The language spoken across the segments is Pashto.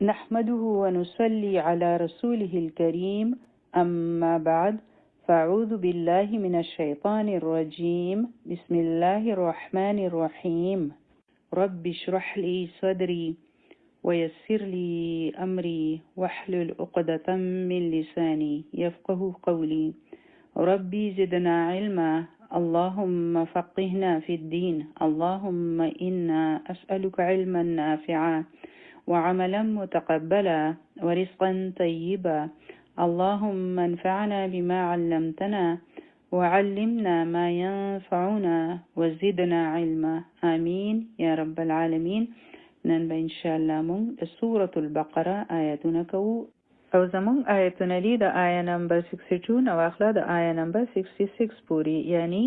نحمده ونصلي على رسوله الكريم، أما بعد، فأعوذ بالله من الشيطان الرجيم. بسم الله الرحمن الرحيم. رب اشرح لي صدري ويسر لي أمري واحلل عقدة من لساني يفقه قولي. ربي زدنا علما، اللهم فقهنا في الدين، اللهم إنا أسألك علما نافعا وعملا متقبلا ورزقا طيبا. اللهم انفعنا بما علمتنا وعلمنا ما ينفعنا وزدنا علما، آمين يا رب العالمين. نن به ان شاء الله مونږ د سورة البقره آیتونه کوو، او زمونږ آیتونه دي د آیه نمبر 62 نه واخله د آیه نمبر 66 پورې، یعنی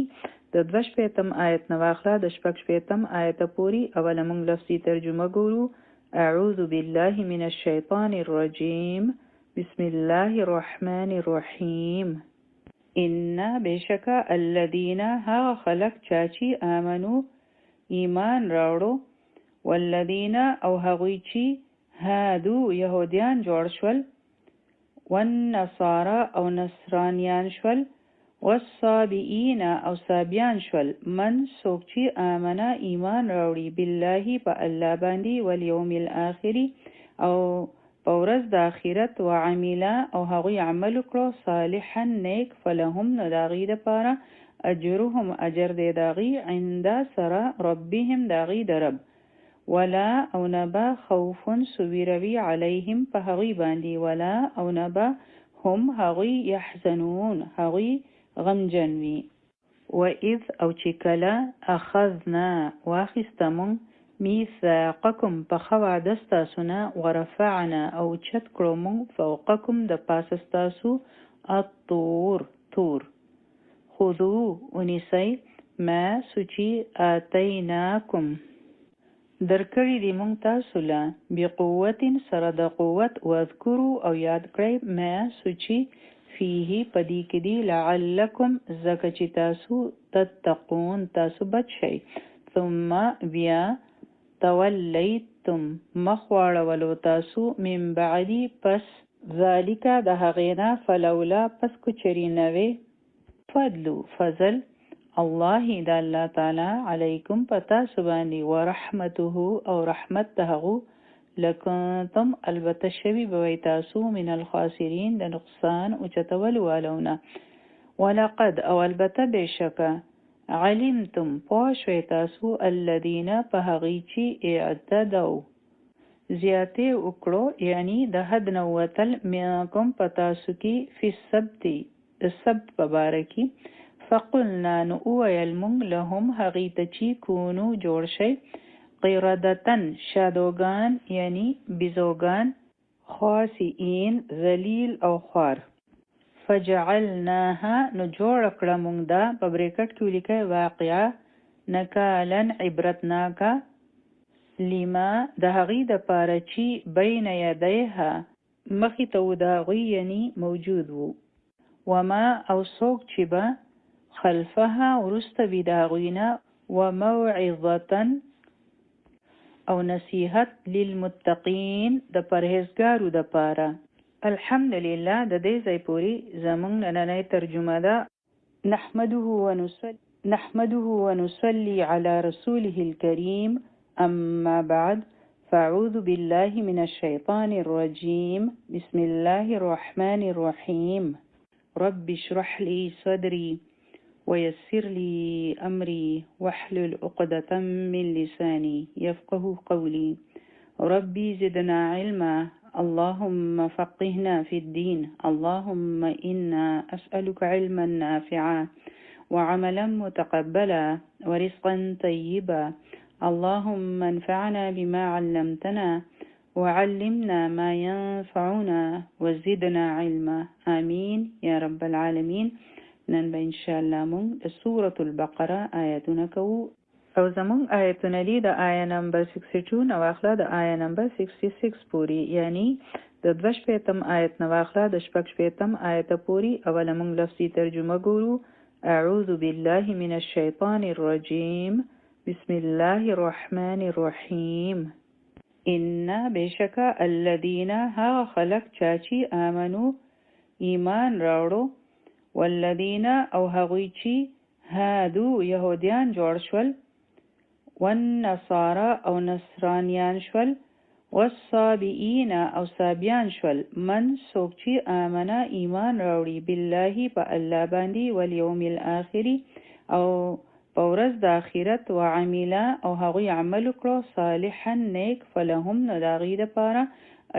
د 62 آیت نه واخله د 66 آیت پورې. اوله مونږ لفظي ترجمه ګورو. اعوذ بالله من الشیطان الرجیم، بسم الله الرحمن الرحیم. ان بېشکه الذین هغه خلک چا چې آمنو ایمان راوړو، والذین او هغوی چې هادو یهودیان جوړ شول، والنصارى او نصرانیان شول، والصابئین او صابیان شول، من څوک چې آمنه ایمان راوړي بالله په الله باندې، والیوم الاخر او په ورځ د آخرت، وعمله او هغوی عمل وکړو صالحا نیک، فلهم نو د هغوی دپاره اجرهم اجر دی د هغوی عند سره ربهم د هغوی د رب، ولا او نه به خوف سویروي علیهم په هغوی باندې، ولا او نه به هم هغوی یحزنون هغوی غمجن وي. واذ او چې کله اخذنا واخیسته مونږ میثاقکم پخه وعده ستاسو نه، ورفعنا او اوچت کړو مونږ فوقکم د پاسه ستاسو الطور تور، خذو ونیسئ ما څه چې آتیناکم درکړي دي مونږ تاسو له، بقوة سره د قوت، واذکرو او یاد کړئ ما څه چې فيه په دې کې دي، لعلکم ځکه چې تاسو تتقون تاسو بچ شئ. ثم بیا تولیتم مخ واړولو تاسو من بعدي پس ذالک د هغې نه، فلولا پس که چېرې نه وې فضل فضل الله د الله تعالی علیکم په تاسو باندې، ورحمته او رحمت د هغو، لکنتم البته شوي به وئ تاسو من الخاسرین د نقصان اوچتولو والو نه. ولقد او البته بېشکه علمتم پوه شوئ تاسو الذین په هغوی چې اعتدوا زیاتی وکړو، یعنی د حد نه ووتل، منکم په تاسو کې، فی السبت د سبت په باره کې، فقلنا نو وویل مونږ لهم هغوی ته چې کونو جوړ شئ قردة شادوګان یعنی بیزوګان، خاسئین ذلیل او خوار. فجعلناها نو جوړه کړه مونږ دا په بریکټ کې ولیکئ واقعه نکالا عبرتناکه لما د هغې دپاره چې بین یدیها مخې ته و د هغوی یعنی موجود وو، وما او څوک چې به خلفها وروسته وي د هغوی نه، وموعظة او نصیحت للمتقین د پرهیزګارو دپاره. الحمدلله د دې ځای پورې زمونږ نننۍ ترجمه ده. نحمده ونصلي نحمده ونصلي على رسوله الكريم، أما بعد، فأعوذ بالله من الشيطان الرجيم. بسم الله الرحمن الرحيم. رب اشرح لي صدري ويسر لي أمري واحلل عقدة من لساني يفقه قولي. ربي زدنا علما، اللهم فقهنا في الدين، اللهم إنا أسألك علما نافعا وعملا متقبلا ورزقا طيبا. اللهم انفعنا بما علمتنا وعلمنا ما ينفعنا وزدنا علما، آمين يا رب العالمين. نن به ان شاء الله مونږ د سورة البقره آیتونه کوو، او زمونږ آیتونه دي د آیه نمبر 62 نه واخله د آیه نمبر 66 پورې، یعنی د 62 آیت نه واخله د 66 آیت پورې. اوله مونږ لفظي ترجمه ګورو. اعوذ بالله من الشیطان الرجیم، بسم الله الرحمن الرحیم. ان بېشکه الذین هغه خلق چا چي آمنو ایمان راوړو، والذین او هغوی چي هادو یهودیان جوړ شول، والنصارا او نصرانیان شول، والصابئین او صابیان شول، من څوک چي آمن ایمان راوړي، بالله په الله باندي، والیوم الاخر او په ورځ د اخرت، وعمل او هغوی عمل وکړو، صالحا نیک، فلهم نو د هغوی دپاره،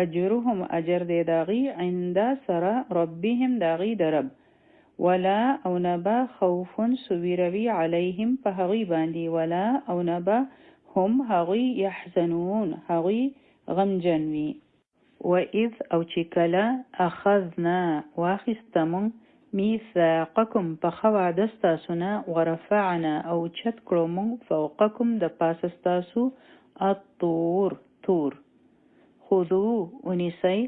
اجرهم اجر دی د هغوی، عند سره، ربهم د هغوی د رب، ولا او نه به، خوف څه ویره وي، علیهم په هغوی باندې، ولا او نه به، هم هغوی، یحزنون هغوی غمجن وي. واذ او چې کله، اخذنا واخیسته مونږ، میثاقکم پخه وعده ستاسو نه، ورفعنا او اوچت کړو مونږ، فوقکم د پاسه ستاسو، الطور تور، خذو ونیسئ،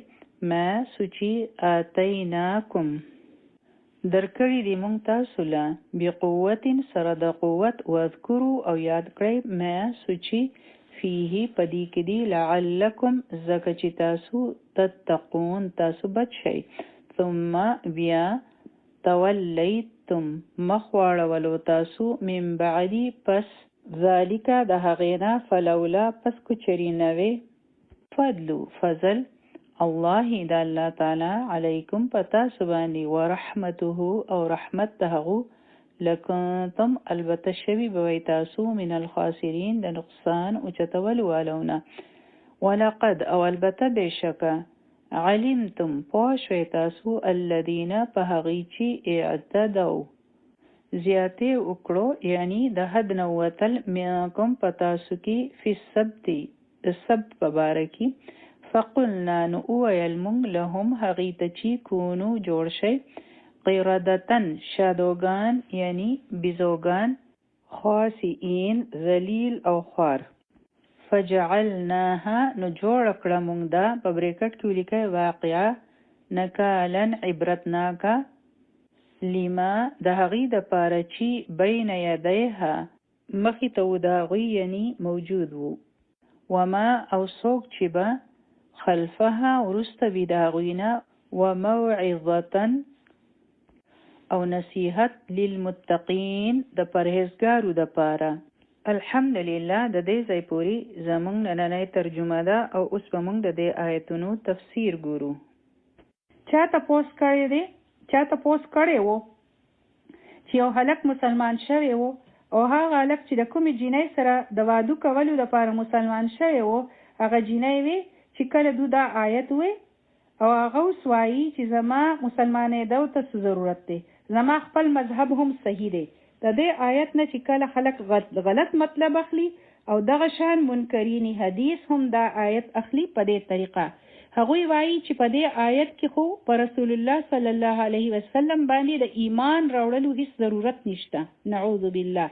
ما څه چې، آتیناکم درکړي دي مونږ تاسو له، بقوة سره د قوت، واذکرو او یاد کړئ، ما څه چې، فيه په دې کې دي، لعلکم ځکه چې تاسو، تتقون تاسو بچ شئ، ثم بیا، تولیتم مخ واړولو تاسو، من بعد پس، ذلک د هغې نه، فلولا پس که چېرې نه وی، فضل فضل الله د الله تعالی علیکم په تاسو باندې، ورحمته او رحمت د هغو، لکنتم البته شوي به وئ تاسو، من الخاسرین د نقصان اوچتولو والو نه. ولقد او البته بېشکه، علمتم پوه شوئ تاسو، الذین په هغوی چې، اعتدوا زیاتی وکړو یعنی د حد نه ووتل، منکم په تاسو کې، فی السبت د سبت په باره کې، فقلنا نو وویل مونږ، لهم هغوی ته چې، کونو جوړ شئ، قردة شادوګان یعنی بیزوګان، خاسئین ذلیل او خوار. فجعلناها نو جوړه کړه مونږ دا، په بریکټ کې ولیکئ واقعه، نکالا عبرتناکه، لما د هغی دپاره چی بین یدیها مخی ته وو د هغوی یعنی موجود وو. وما او څوک چی به خلفها وروسته وی د هغوی نه وموعظة او نصیحت للمتقین د پرهیزګارو دپاره. الحمدلله د دې ځای پورې زمونږ نننۍ ترجمه ده او اوس به مونږ د دې آیتونو تفسیر ګورو. چا تپوس کړی دی چا تپوس کړی وو چې یو هلک مسلمان شوی وو او هغه هلک چې د کومې جینۍ سره د وادو کولو لپاره مسلمان شوی وو هغه جینۍ وی چې کله دو دا آیت وی او هغه اوس وایی چې زما مسلمانیدو ته څه ضرورت دی زما خپل مذهب هم صحیح دی د دې آیت نه چې کله خلک غلط مطلب اخلي او دغه شان منکرین حدیث هم دا آیت اخلي په دې طریقه هغوی وایي چې په دې آیت کې خو په رسول الله صلی الله علیه وسلم باندې د ایمان راوړلو هیڅ ضرورت نشته، نعوذ بالله،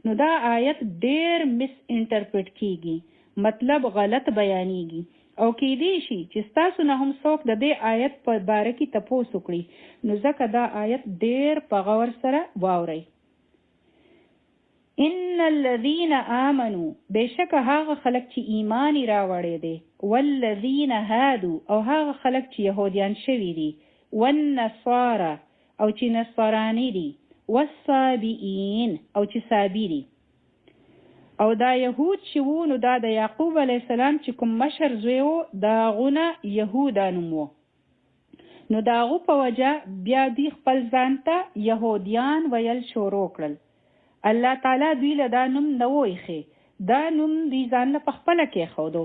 نو دا آیت ډیر مس انټرپریټ کیږي، مطلب غلط بیانیږي او کیدی شي چې ستاسو نه هم څوک د دې آیت په باره کې تپوس وکړي، نو ځکه دا آیت ډیر په غور سره واورئ. ان الذين آمنو بېشکه هغه خلک چې ایمان یې راوړی دی، والذین هادو او هغه خلک چې یهودیان شوي دي، والنصارا او چې نصراني دي، والصابئین او چې صابي دي. او دا یهود چې وو نو دا د یعقوب علیه السلام چې کوم مشر زوی وو د هغو نه یهودا نوم وو. نو د هغو په وجه بیا دوی خپل ځان ته یهودیان ویل شروع کړل. الله تعالی دوی له دا نوم نه وو ایښی، دا نوم دوی ځان له پخپله کېښودو،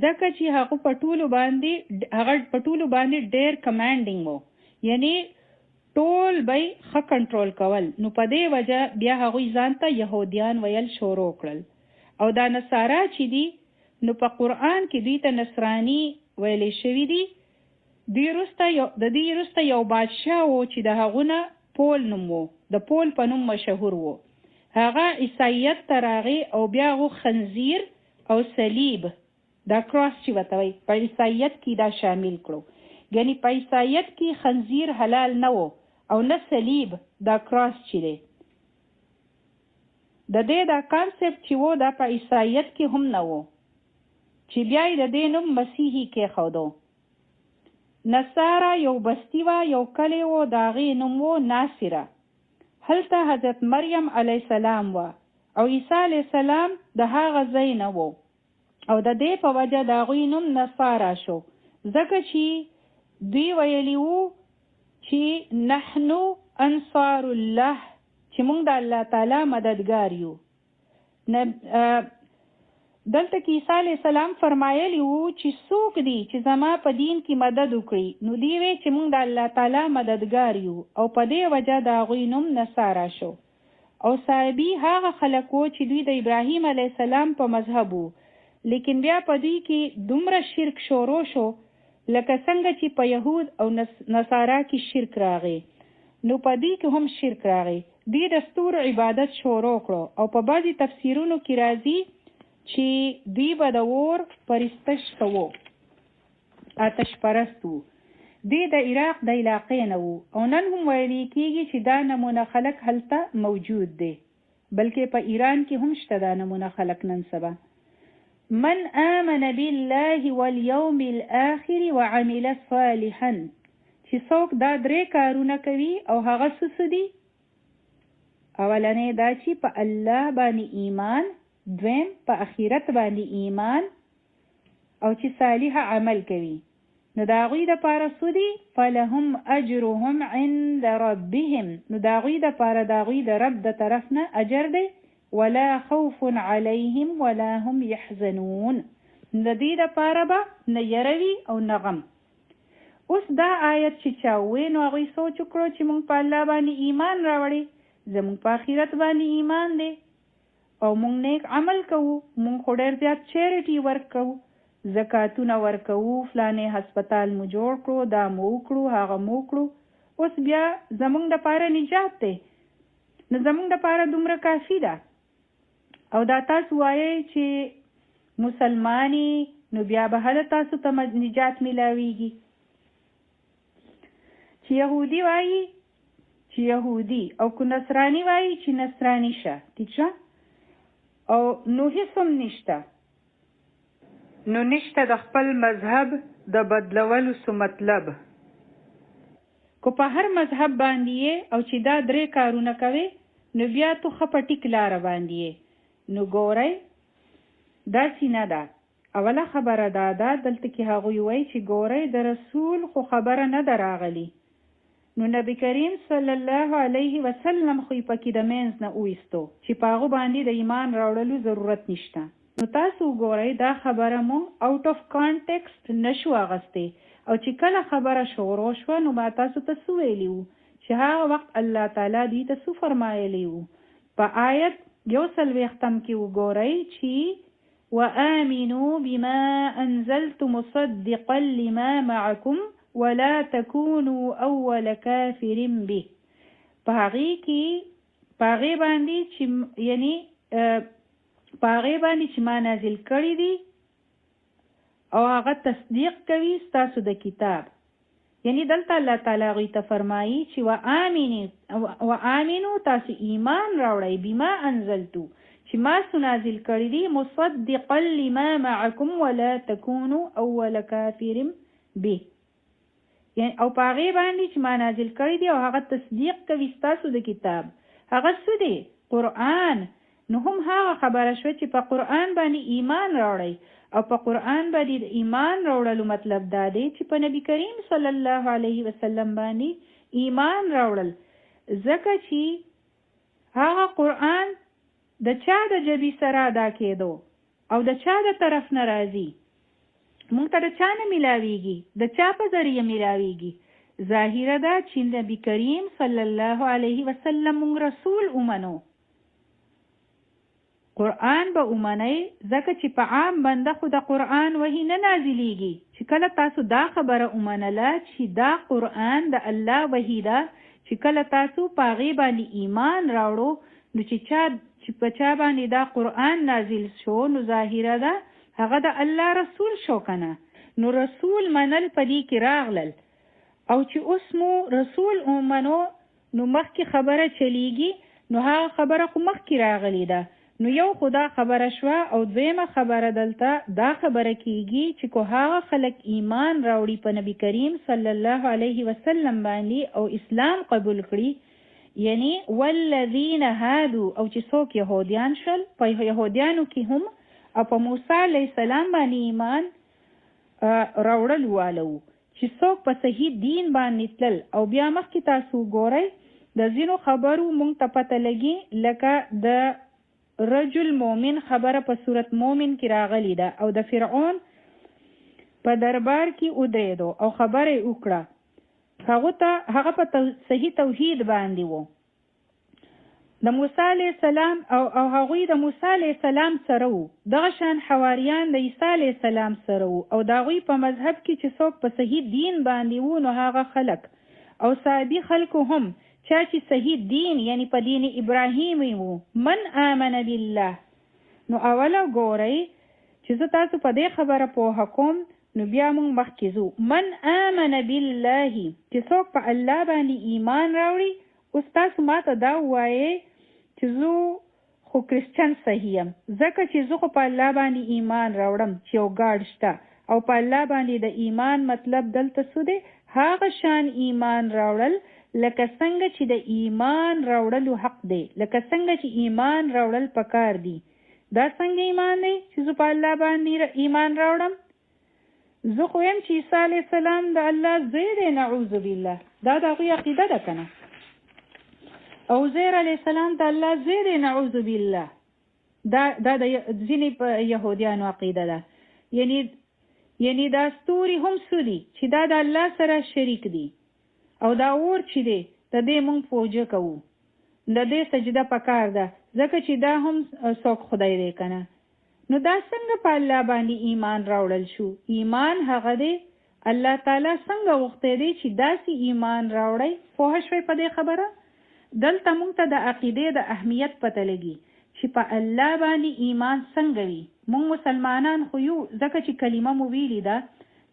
ځکه چې هغه په ټولو باندې هغه په ټولو باندې ډېر کمانډینګ وو، یعنی ټول به یې ښه کنټرول کول، نو په دې وجه بیا هغوی ځان ته یهودیان ویل شروع کړل. او دا نصارا چې دي نو په قرآن کې دوی ته نصراني ویل شوي دي، دوی وروسته یو د دوی وروسته یو بادشاه وو چې د هغو نه پول نوم وو، د پول په نوم مشهور وو، هغه عیسائیت ته راغی او بیا هغو خنزیر او صلیب دا کراس چې ورته وایي په عیسائیت کې دا شامل کړو، ګنې په عیسائیت کې خنزیر حلال نه وو او نه صلیب دا کراس چې دی. د دې دا کانسپټ چې وو دا په عیسائیت کې هم نه وو. چې بیا یې د دې نوم مسیحي کېښودو. نصارا یو بستی وه، یو کلی و، د هغې نوم و ناصره. هلته حضرت مریم علیه السلام وه او عیسی علیه السلام د هغه ځای نه و او د دې په وجه د هغوی نوم نصارا شو، ځکه چې دوی ویلي وو چې نحن انصار الله، چې مونږ د الله تعالی مددګار یو. دلته کې عیسی علیه السلام فرمایلی وو چې څوک دي چې زما په دین کې مدد وکړي، نو دی وی چې مونږ د الله تعالی مددګار یو او په دې وجه د هغوی نوم نصارا شو. او صاحبي هغه خلک وو چې دوی د ابراهیم علیه السلام په مذهب وو، لیکن بیا په دوی کې دومره شرک شروع شو لکه څنګه چې په یهود او نصارا کې شرک راغی، نو په دوی کې هم شرک راغی. دوی د ستورو عبادت شروع کړو او په بعضې تفسیرونو کې راځي چې دوی به د اور پرستش کوو، آتش پرست وو. دوی د عراق د علاقې نه وو او نن هم ویل کېږي چې دا نمونه خلک هلته موجود دی، بلکې په ایران کې هم شته دا نمونه خلک نن سبا. من آمن بالله واليوم الآخر وعمل صالحا، چې څوک دا درې کارونه کوي او هغه څه دي؟ اولنې دا چې په الله باندې ایمان، دویم په اخرت باندې ایمان، او چې صالح عمل کوي، نو د هغوی دپاره څه دي؟ فلهم اجرهم عند ربهم، نو د هغوی دپاره د هغوی د رب د طرف نه اجر دی، ولا خوف علیهم ولا هم يحزنون، د دوی دپاره به نه یره وي او نه غم. اوس دا آیت چې چا ووی نو هغوی سوچ وکړو چې مونږ په الله باندې ایمان راوړی، زمونږ په آخرت باندې ایمان دی او مونږ نیک عمل کوو، مونږ خو ډېر زیات چیریټي ورکوو، زکاتونه ورکوو، فلانې هسپتال مو جوړ کړو، دا مو وکړو، هغه مو وکړو، اوس بیا زمونږ دپاره نجات دی، نو زمونږ دپاره دومره کافي ده. او دا تاسو وایئ چې مسلمانی، نو بیا به هله تاسو ته نجات میلاویږي. چې یهودي وایي چې یهودي، او که نصراني وایي چې نصراني شه، ټیک شه، او نو هیڅ هم نشته، نو نشته د خپل مذهب د بدلولو څه مطلب. که په هر مذهب باندې یې او چې دا درې کارونه کوې، نو بیا تو ښه په ټیک لاره باندې یې. نو ګورئ داسې نه ده. اوله خبره دا ده، دلته کې هغوی وایي چې ګورئ د رسول خو خبره نه ده راغلي، نو نبی کریم صلی الله علیه وسلم خو یې پکې د منځ نه وویستو چې په هغو باندې د ایمان راوړلو ضرورت نشته. نو تاسو وګورئ دا خبره مونږ اوټ اف کانټیکسټ نشو اغستې، او چې کله خبره شروع شوه نو ما تاسو ته څه ویلي وو چې هغه وخت الله تعالی دوی ته څه فرمایلی وو. په آیت 41 کې وګورئ چې وآمنوا بما أنزلت مصدقا لما معكم ولا تكونوا أول كافر به. په هغې کې په هغې باندې چې یعنی په هغې باندې چې ما نازل کړي دي او هغه تصدیق کوي ستاسو د کتاب. یعنی دلته الله تعالی هغوی ته فرمایي چې وآمنو، تاسو ایمان راوړئ، بما انزلتو، چې ما څه نازل کړي دي، مصدقا لما معکم ولا تکونو اول کافر به، یعنی او په هغې باندې چې ما نازل کړي دي او هغه تصدیق کوي ستاسو د کتاب. هغه څه دی؟ قرآن. نو هم هغه خبره شوه چې په قرآن باندې ایمان راوړئ، او په قرآن باندې د ایمان راوړلو مطلب دا دی چې په نبی کریم صلی الله علیه وسلم باندې ایمان راوړل، ځکه چې هغه قرآن د چا د ژبې سره ادا کېدو او د چا د طرف نه راځي، مونږ ته د چا نه میلاویږي، د چا په ذریعه میلاویږي. ظاهره ده چې نبی کریم صلی الله علیه وسلم مونږ رسول ومنو، قرآن به ومنئ، ځکه چې په عام بنده خو د قرآن وحی نه نازلیږي. چې کله تاسو دا خبره ومنله چې دا قرآن د الله وحی ده، چې کله تاسو په هغې باندې ایمان راوړو، نو چې په چا باندې دا قرآن نازل شو، نو ظاهره ده هغه د الله رسول شو که نه. نو رسول منل په دې کې راغلل، او چې اوس مو رسول ومنو نو مخکې خبره چلیږي، نو هغه خبره خو مخکې راغلې ده. نو یو خو دا خبره شوه او دویمه خبره دلته دا خبره کیږي چې کو هغه خلک ایمان راوړي په نبی کریم صلی الله علیه وسلم باندې او اسلام قبول کړي، یعنی والذین هادو، او چې څوک یهودیان شول، په یهودیانو کې هم او په موسی علیه السلام باندې ایمان راوړل والو چې څوک په صحیح دین باندې تلل. او بیا مخکې تاسو وګورئ د ځینو خبرو مونږ ته پته لګي، لکه د رجل مؤمن خبره په سورت مؤمن کې راغلي ده، او د فرعون په دربار کې ودرېدو او خبره یې وکړه، هغه ته هغه په صحیح توحید باندې وو د موسی علیه السلام او هغوی د موسی علیه السلام سره وو. دغه شان حواریان د عیسی علیه السلام سره وو، او د هغوی په مذهب کې چې څوک په صحیح دین باندې وو نو هغه خلک او صحابي خلکو هم چا چې صحیح دین یعنی په دین ابراهیمي وو، من آمن بالله. نو اوله ګورئ چې زه تاسو په دې خبره پوهه کوم، نو بیا مونږ مخکې ځو. من آمن بالله، چې څوک په الله باندې ایمان راوړي. اوس تاسو ماته دا ووایئ چې زه خو کرسچن صحیح یم، ځکه چې زه خو په الله باندې ایمان راوړم چې یو ګاډ شته، او په الله باندې د ایمان مطلب دلته څه دی؟ هغه شان ایمان راوړل لکه څنګه چې د ایمان راوړلو حق دی، لکه څنګه چې ایمان راوړل پکار دی. دا څنګه ایمان دی چې زه په الله باندې ایمان راوړم؟ زه خو یم چې عیسی علیه السلام د الله زوی دی، نعوذ بالله، دا د هغوی عقیده ده که نه؟ او عزیر علیه السلام د الله زوی دی، نعوذ بالله، دا دا د ځینې په یهودیانو عقیده ده. یعنی دا ستوري هم څه دي چې دا د الله سره شریک دي، او دا اور چې دی د دې مونږ پوجا کوو، د دې سجده پکار ده، ځکه چې دا هم څوک خدای دی که نه؟ نو دا څنګه په الله باندې ایمان راوړل شو؟ ایمان هغه دی الله تعالی څنګه غوښتی دی چې داسې ایمان راوړی. پوه شوئ په دې خبره؟ دلته مونږ ته د عقیدې د اهمیت پته لګي چې په الله باندې ایمان څنګه وي. مونږ مسلمانان خو یو، ځکه چې کلمه مو ویلي ده،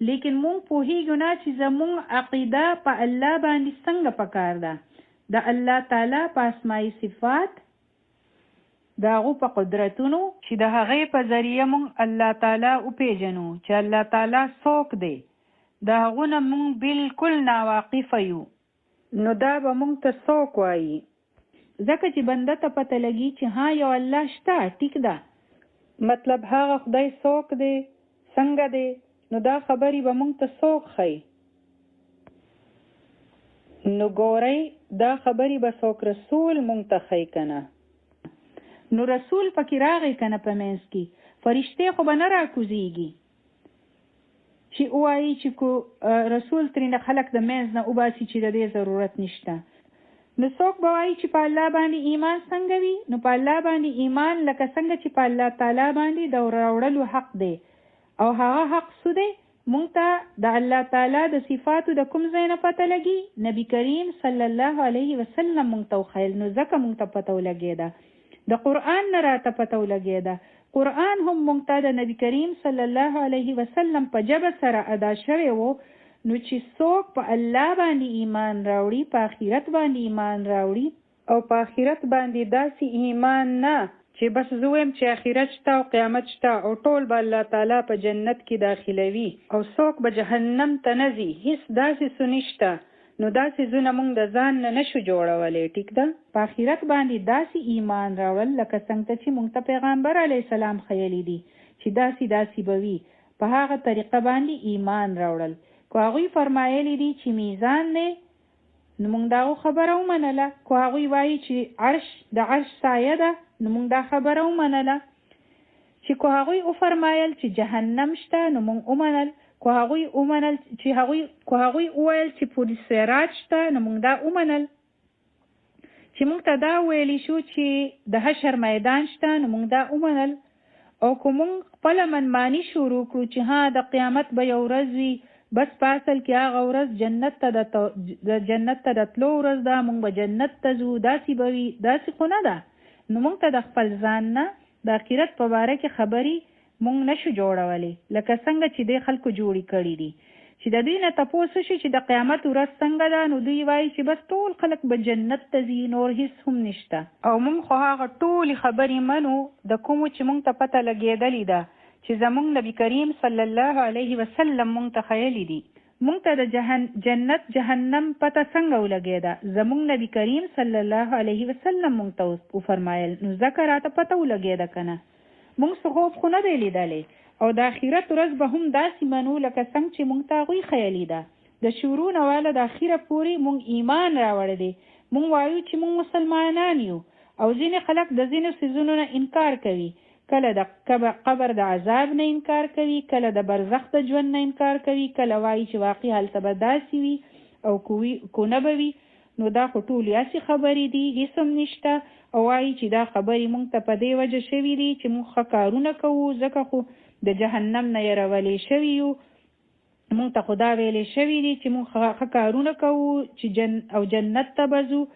لیکن مونږ پوهیږو نه چې زمونږ عقیده په الله باندې څنګه پکار ده، د الله تعالی په اسماعي صفات، د هغو په قدرتونو، چې د هغې په ذریعه مونږ الله تعالی وپیژنو چې الله تعالی څوک دی، د هغو نه مونږ بالکل ناواقفه یو. نو دا به مونږ ته څوک وایي؟ ځکه چې بنده ته پته لګي چې ها یو الله شته، ټیک ده، مطلب هغه خدای څوک دی، څنګه دی، نو دا خبرې به مونږ ته څوک ښیي؟ نو ګورئ دا خبرې به څوک رسول مونږ ته ښیي که نه؟ نو رسول پکې راغی که نه؟ په منځ کې فرشتې خو به نه راکوزیږي چې ووایي چې کو رسول ترېنه خلک د منځ نه وباسي چې د دې ضرورت نشته. نو څوک به وایي چې په الله باندې ایمان څنګه وي؟ نو په الله باندې ایمان لکه څنګه چې په الله تعالی باندې د راوړلو حق دی، او هغه حق څه دی؟ مونږ ته د الله تعالی د صفاتو د کوم ځای نه پته لګي؟ نبی کریم صلی الله علیه وسلم مونږ ته وښیل، نو ځکه مونږ ته پته ولګېده، د قرآن نه راته پته ولګېده. قرآن هم مونږ ته د نبی کریم صلی الله علیه وسلم په ژبه سره ادا شوی وو. نو چې څوک په الله باندې ایمان راوړي، په آخرت باندې ایمان راوړي، او په آخرت باندې داسې ایمان نه چې بس زه وایم چې آخرت شته او قیامت شته او ټول به الله تعالی په جنت کې داخلوي او څوک به جهنم ته نه ځي، هیڅ داسې څه نشته، نو داسې ځونه مونږ د ځان نه نشو جوړولی، ټیک ده؟ په آخرت باندې داسې ایمان راوړل لکه څنګه چې مونږ ته پیغامبر علیه السلام ښیلي دي چې داسې داسې به وي، په هغه طریقه باندې ایمان راوړل. که هغوی فرمایلي دي چې میزان دی، نو مونږ د هغو خبره ومنله. که هغوی وایي چې عرش د عرش سایه ده، نو مونږ دا خبره ومنله. چې که هغوی وفرمایل چې جهنم شته، نو مونږ ومنل. که هغوی ومنل چې هغوی که هغوی وویل چې پل صراط شته، نو مونږ دا ومنل. چې مونږ ته دا ویلی شو چې د حشر میدان شته، نو مونږ دا ومنل. او که مونږ خپله منمانی شروع کړو چې ها د قیامت به یو ورځ وي، بس په اصل کې هغه ورځ جنت ته د جنت ته د تلو ورځ ده، مونږ به جنت ته ځو، داسې به وي، داسې خو نه ده. نو مونږ ته د خپل ځان نه د آخرت په باره کې خبرې مونږ نشو جوړولی لکه څنګه چې دې خلکو جوړې کړې دي. چې د دوی نه تپوس وشي چې د قیامت ورځ څنګه ده، نو دوی وایي چې بس ټول خلک به جنت ته ځي، نور هیڅ هم نشته. او مونږ خو هغه ټولې خبرې منو د کومو چې مونږ ته پته لګیدلې ده چې زمونږ نبي کریم صلی الله علیه وسلم مونږ ته ښیلي دي. مونږ ته د جنت جهنم پته څنګه ولګیده؟ زمونږ نبي کریم صلی الله علیه وسلم مونږ ته وفرمایل، نو ځکه راته پته ولګیده کنه. مونږ څه خوب خو نه دی لیدلی. او د اخیرت ورځ به هم داسې منو لکه څنګه چې مونږ ته هغوی ښیلې ده. د شروع نه واله د اخیره پورې مونږ ایمان راوړی دی. مونږ وایو چې مونږ مسلمانان یو. او ځینې خلک د ځینو څیزونو نه انکار کوي. کله د قبر د عذاب نه انکار کوي، کله د برزخ د ژوند نه انکار کوي، کله وایي چې واقعي هلته به داسې وي او کو نه به وي. نو دا خو ټولې هسې خبرې دي، هیڅ هم نشته. او وایي چې دا خبرې مونږ ته په دې وجه شوې دي چې مونږ ښه کارونه کوو، ځکه خو د جهنم نه یرولې شوي یو. مونږ ته خو دا ویلې شوي دي چې مونږ ښه کارونه کوو چې او جنت ته به ځو،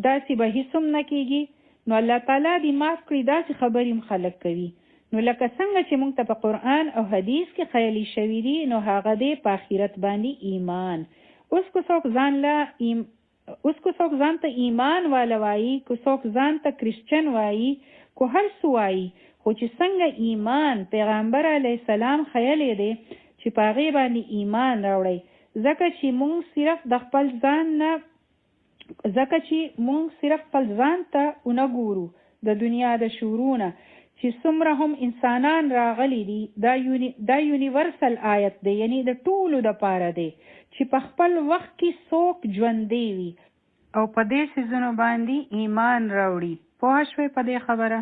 داسې به هیڅ هم نه کیږي. نو الله تعالی دې معاف کړي، داسې خبرې هم خلک کوي. نو لکه څنګه چې مونږ ته په قرآن او حدیث کې ښیلې شوي دي، نو هغه دی په آخرت باندې ایمان. اوس که څوک ځان له اوس که څوک ځان ته ایمان واله وایي، که څوک ځان ته کرسچن وایي، که هر څه وایي، خو چې څنګه ایمان پیغمبر علیه السلام ښیلی دی چې په هغې باندې ایمان راوړئ، ځکه چې مونږ صرف د خپل ځان نه ځکه چې مونږ صرف خپل ځان ته ونه ګورو د دنیا د شروع نه چې څومره هم انسانان راغلي دي، دا یونیورسل آیت دی، یعنی د ټولو دپاره دی چې په خپل وخت کې څوک ژوندی وي او په دې څیزونو باندې ایمان راوړي. پوه شوې په دې خبره؟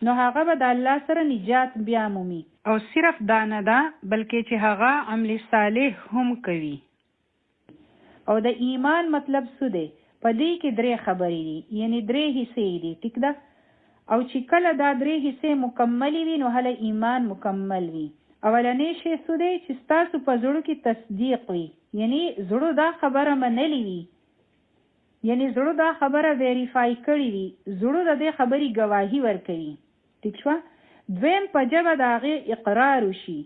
نو هغه به د الله سره نجات بیا مومي. او صرف دا نه ده بلکې چې هغه عمل صالح هم کوي. او د ایمان مطلب څه دی؟ په دې کې درې خبرې دي، یعنی درې حصې دي، ټیک ده؟ او چې کله دا درې حصې مکملې وي نو هله ایمان مکمل وي. اولنی شی څه دی؟ چې ستاسو په زړه کې تصدیق وي، یعنی زړه دا خبره منلې وي، یعنی زړه دا خبره ویریفای کړې وي، زړه د دې خبرې ګواهي ورکوي، ټیک شوه؟ دویم په ژبه د هغې اقرار وشي،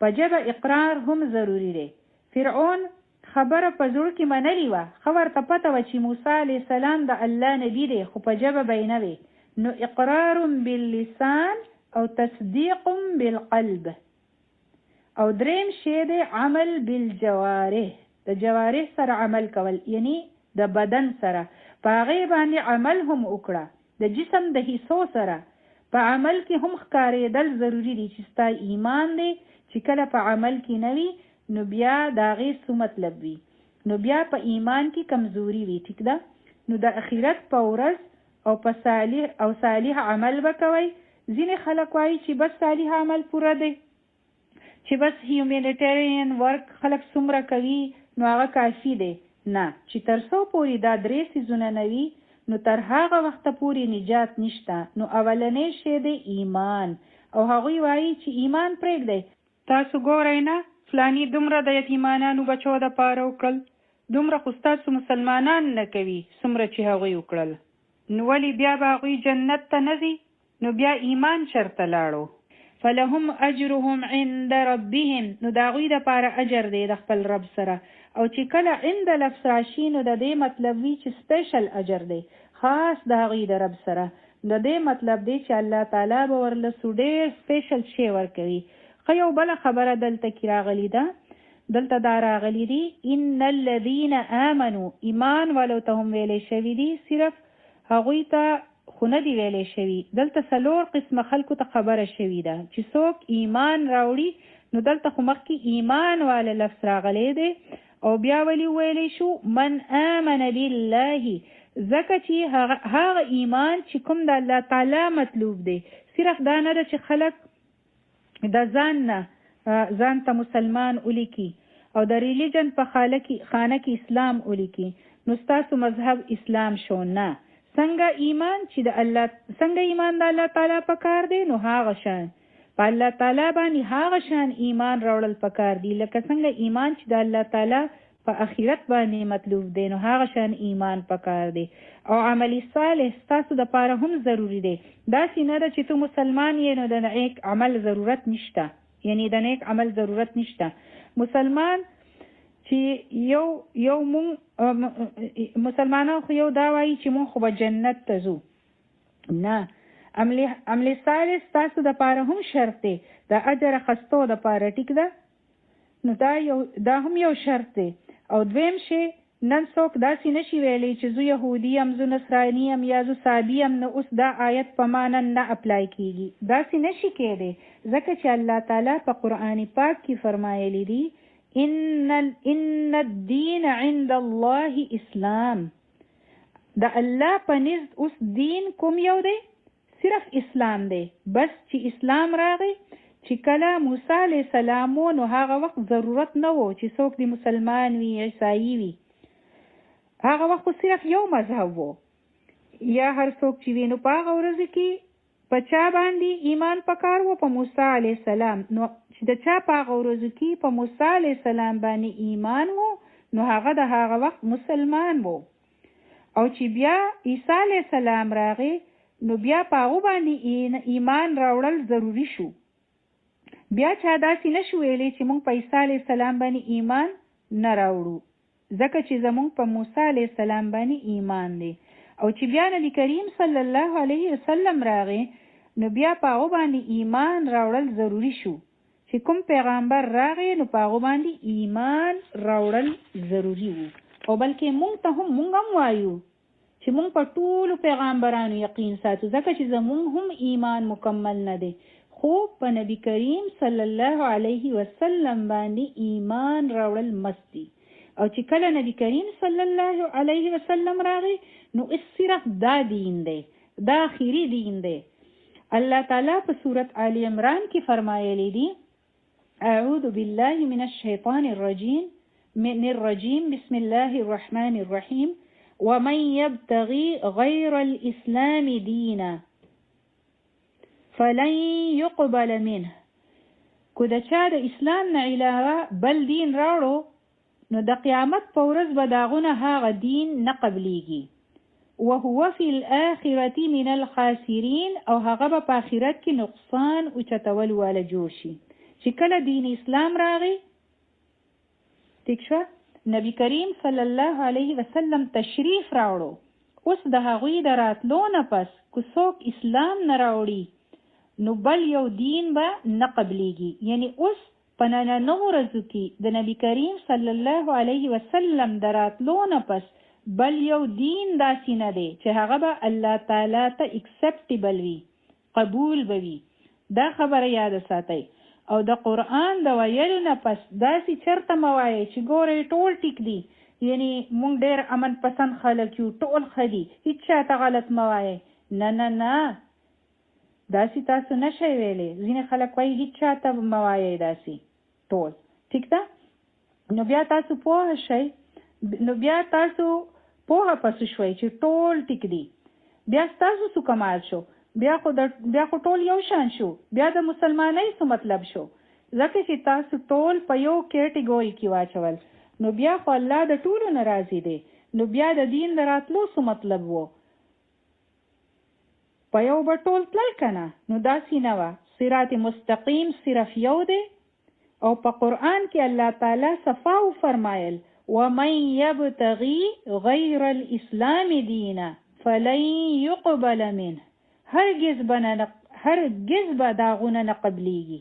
په ژبه اقرار هم ضروري دی. فرعون خبره په زړه کې منلې وه، ښه ورته پته وه چې موسی علیه السلام د الله نبي دی، خو په ژبه به یې نه وی. نو اقرار باللسان او تصدیق بالقلب. او دریم شی دی عمل بالجوارح، د جوارح سره عمل کول، یعنی د بدن سره په هغې باندې عمل هم وکړه، د جسم د حصو سره په عمل کې هم ښکارېدل ضروري دي چې ستا ایمان دی. چې کله په عمل کې نه وي نو بیا د هغې څه مطلب وي؟ نو بیا په ایمان کې کمزوري وي، ټیک ده؟ نو د اخرت په ورځ او په صالح او صالح عمل به کوئ. ځینې خلک وایي چې بس صالح عمل پوره دی، چې بس هیومانیټیرین ورک خلک څومره کوي نو هغه کافي دی. نه، چې تر څو پورې دا درې څیزونه نه وي نو تر هغه وخته پورې نجات نشته. نو اولنی شی دی ایمان. او هغوی وایي چې ایمان پرېږدئ، تاسو ګورئ نه فلانی دومره د یتیمانانو بچو دپاره وکړل، دومره خو ستاسو مسلمانان نه کوي څومره چې هغوی وکړل، نو ولې بیا به هغوی جنت ته نه ځي؟ نو بیا ایمان چرته لاړو؟ فلهم اجرهم عند ربهم، نو د هغوی دپاره اجر دی د خپل رب سره. او چې کله عند لفظ راشي نو د دې مطلب وي چې سپیشل اجر دی، خاص د هغوی د رب سره. د دې مطلب دی چې الله تعالی به ورله څو ډېر سپیشل شی ورکوي. ښه یو بله خبره دلته کې راغلې ده، دلته دا راغلي دي ان الذین آمنو، ایمان والو ته هم ویلی شوي دي، صرف هغوی ته خو نه دي ویلی شوي. دلته څلور قسمه خلکو ته خبره شوې ده چې څوک ایمان راوړي. نو دلته خو مخکې ایمان واله لفظ راغلی دی او بیا ولې ویلی شو من آمن بالله، ځکه چې هغه ایمان چې کوم د الله تعالی مطلوب دی، صرف دا نه ده چې خلک د ځان نه ځان ته مسلمان ولیکي او د ریلیجن په خانه کې اسلام ولیکي نو ستاسو مذهب اسلام شو. نه، څنګه ایمان چې د الله څنګه ایمان د الله تعالی پکار دی، نو هغه شان په الله تعالی باندې هغه شان ایمان راوړل پکار دی، لکه څنګه ایمان چې د الله تعالی په اخرت باندې مطلوب دی نو هغه شان ایمان پکار دی. او عمل صالح ستاسو دپاره هم ضروري دی. داسې نه ده چې ته مسلمان یې نو د نیک عمل ضرورت نشته، یعنی د نیک عمل ضرورت نشته، مسلمان چې یو یو مونږ مسلمانان خو یو دا وایي چې مونږ خو به جنت ته ځو. نه، عمل عمل صالح ستاسو د پاره هم شرط دی د اجر اخستو د پاره، ټیک ده؟ نو دا یو دا هم یو شرط دی. او دویم شی، نن څوک داسې نشي ویلی چې زه یهودي یم، زه نصراني یم یا زه صابي یم، نو اوس دا آیت په ما نن نه اپلای کیږي. داسې نشي کېدی، ځکه چې الله تعالی په قرآن پاک کې فرمایلی دي ان الدین عند الله اسلام. د الله په نزد اوس دین کوم یو دی؟ صرف اسلام دی. بس چې اسلام راغی، چې کله موسی علیه السلام و نو هغه وخت ضرورت نه و چې څوک دې مسلمان وي، عیسايي وي. هغه وخت خو صرف یو مذهب و یا هر څوک چې وي. نو په هغه ورځو کې په چا باندې ایمان پکار و؟ په موسی علیه السلام. نو چې د چا په هغه ورځو کې په موسی علیه السلام باندې ایمان و نو هغه د هغه وخت مسلمان و. او چې بیا عیسی علیه السلام راغی نو بیا په هغو باندې ایمان راوړل ضروري شو. بیا چا داسې نه شو ویلی چې مونږ په عیسی علیه السلام باندې ایمان نه راوړو، ځکه چې زمونږ په موسی علیه السلام باندې ایمان دی. او چې بیا نبی کریم صلی الله علیه وسلم راغی نو بیا په هغو باندې ایمان راوړل ضروري شو. چې کوم پیغامبر راغی نو په هغو باندې ایمان راوړل ضروري وو. او بلکې مونږ ته هم، مونږ هم وایو چې مونږ په ټولو پیغامبرانو یقین ساتو، ځکه چې زمونږ هم ایمان مکمل نه دی، خو په نبی کریم صلی الله علیه وسلم باندې ایمان راوړل مست دي. او چې کله نبی کریم صلی الله علیه وسلم راغی نو اس صرف دا دین دی، دا اخیری دین دی. الله تعالی په سورت آل عمران کې فرمایلی دي، اعوذ بالله من الشیطان الرجیم من الرجیم، بسم الله الرحمن الرحیم، ومن يبتغي غير الاسلام دينا فلن يقبل منه. کو د چا د اسلام نه علاوه بل دین راوړو نو د قیامت په ورځ به د هغو نه هغه دین نه قبلیږي، وهو فی الاخرة من الخاسرین، او هغه به په آخرت کې نقصان اوچتولو واله جوړ شي. چې کله دین اسلام راغی، ټیک شوه، نبی کریم صلی الله علیه وسلم تشریف راوړو، اوس د هغوی د راتلو نه پس که څوک اسلام نه راوړي نو بل یو دین به نه قبلیږي. یعنی اوس په نننو ورځو کې د نبی کریم صلی الله علیه وسلم د راتلو نه پس بل یو دین داسې نه دی چې هغه به الله تعالی ته اکسپټیبل وي، قبول به وي. دا خبره یاده ساتئ. او د قرآن د ویلو نه پس داسې چرته مه وایئ چې ګورئ ټول ټیک دي، یعنی مونږ ډیر امن پسند خلک یو، ټول ښه دي، هیچا ته غلط مه وایئ. نه نه نه، داسې تاسو نه شئ ویلی. ځینې خلک وایي هیچا ته مه وایئ، داسې ټول ټیک ده. نو بیا تاسو پوه شئ، نو بیا تاسو پوهه پس شوئ چې ټول ټیک دي، بیا ستاسو څه کمال شو؟ بیا خو ټول یو شان شو، بیا د مسلمانۍ څه مطلب شو؟ ځکه چې تاسو ټول په یو کیټګوري کې واچول، نو بیا خو الله د ټولو نه راضي دی، نو بیا د دین د راتلو څه مطلب وو؟ په یو به ټول تلل کنه. نو داسې نه وه. صراط مستقیم صرف یو دی. او په قرآن کې الله تعالی صفا وفرمایل، ومن یبتغي غیر الاسلام دینا فلن یقبل منه، هرگز به نه هرگز به د هغو نه نه قبلیږي،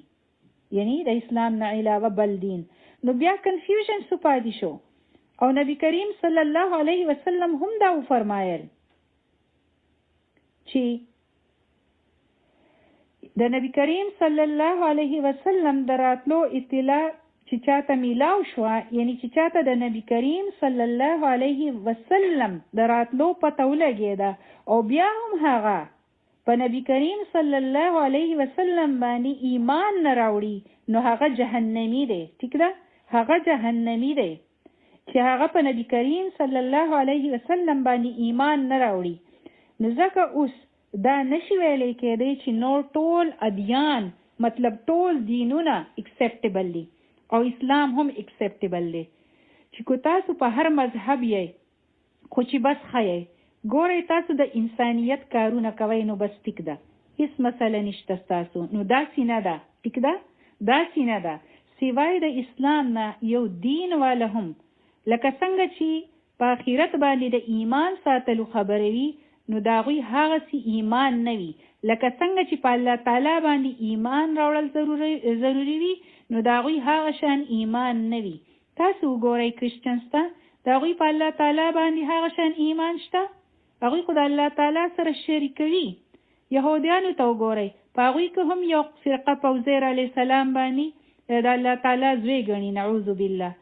یعنی د اسلام نه علاوه بل دین. نو بیا کنفیوژن څه پاتې شو؟ او نبی کریم صلی الله علیه وسلم هم دا وفرمایل چې د نبی کریم صلی الله علیه وسلم د راتلو اطلاع چې چاته میلاو شوه، یعنی چې چاته د نبی کریم صلی الله علیه وسلم د راتلو پته ولګېده او بیا هم هغه په نبی کریم صلی الله علیه وسلم باندې ایمان نه راوړي نو هغه جهنمی دی. ټیک ده، هغه جهنمی دی چې هغه په نبی کریم صلی الله علیه وسلم باندې ایمان نه راوړي. نو ځکه اوس دا نشي ویلی کېدی چې نور ټول ادیان، مطلب ټول دینونه اکسپټیبل دي او اسلام هم اکسپټیبل دی. چې کو تاسو په هر مذهب یئ خو چې بس ښه یئ، ګورئ تاسو د انسانیت کارونه کوئ، نو بس ټیک ده، هیڅ مسله نشته ستاسو. نو داسې نه ده، ټیک ده، داسې نه ده. سوای د اسلام نه یو دین واله هم لکه څنګه چی په اخرت باندی د ایمان ساتلو خبره وی نو د هغوی هغسی ایمان نه وی لکه څنګه چی په الله تعالی باندی ایمان راوړل ضروری وی نو د هغوی هغه شان ایمان نه وی. تاسو وګورئ کرسچنز ته د هغوی په الله تعالی باندی هغه شان ایمان شته؟ هغوی خو د الله تعالی سره شریکوي. یهودیانو ته وګورئ په هغوی کې هم یو فرقه په عزیر علیه السلام باندی د الله تعالی زوی ګڼي نعوذ بالله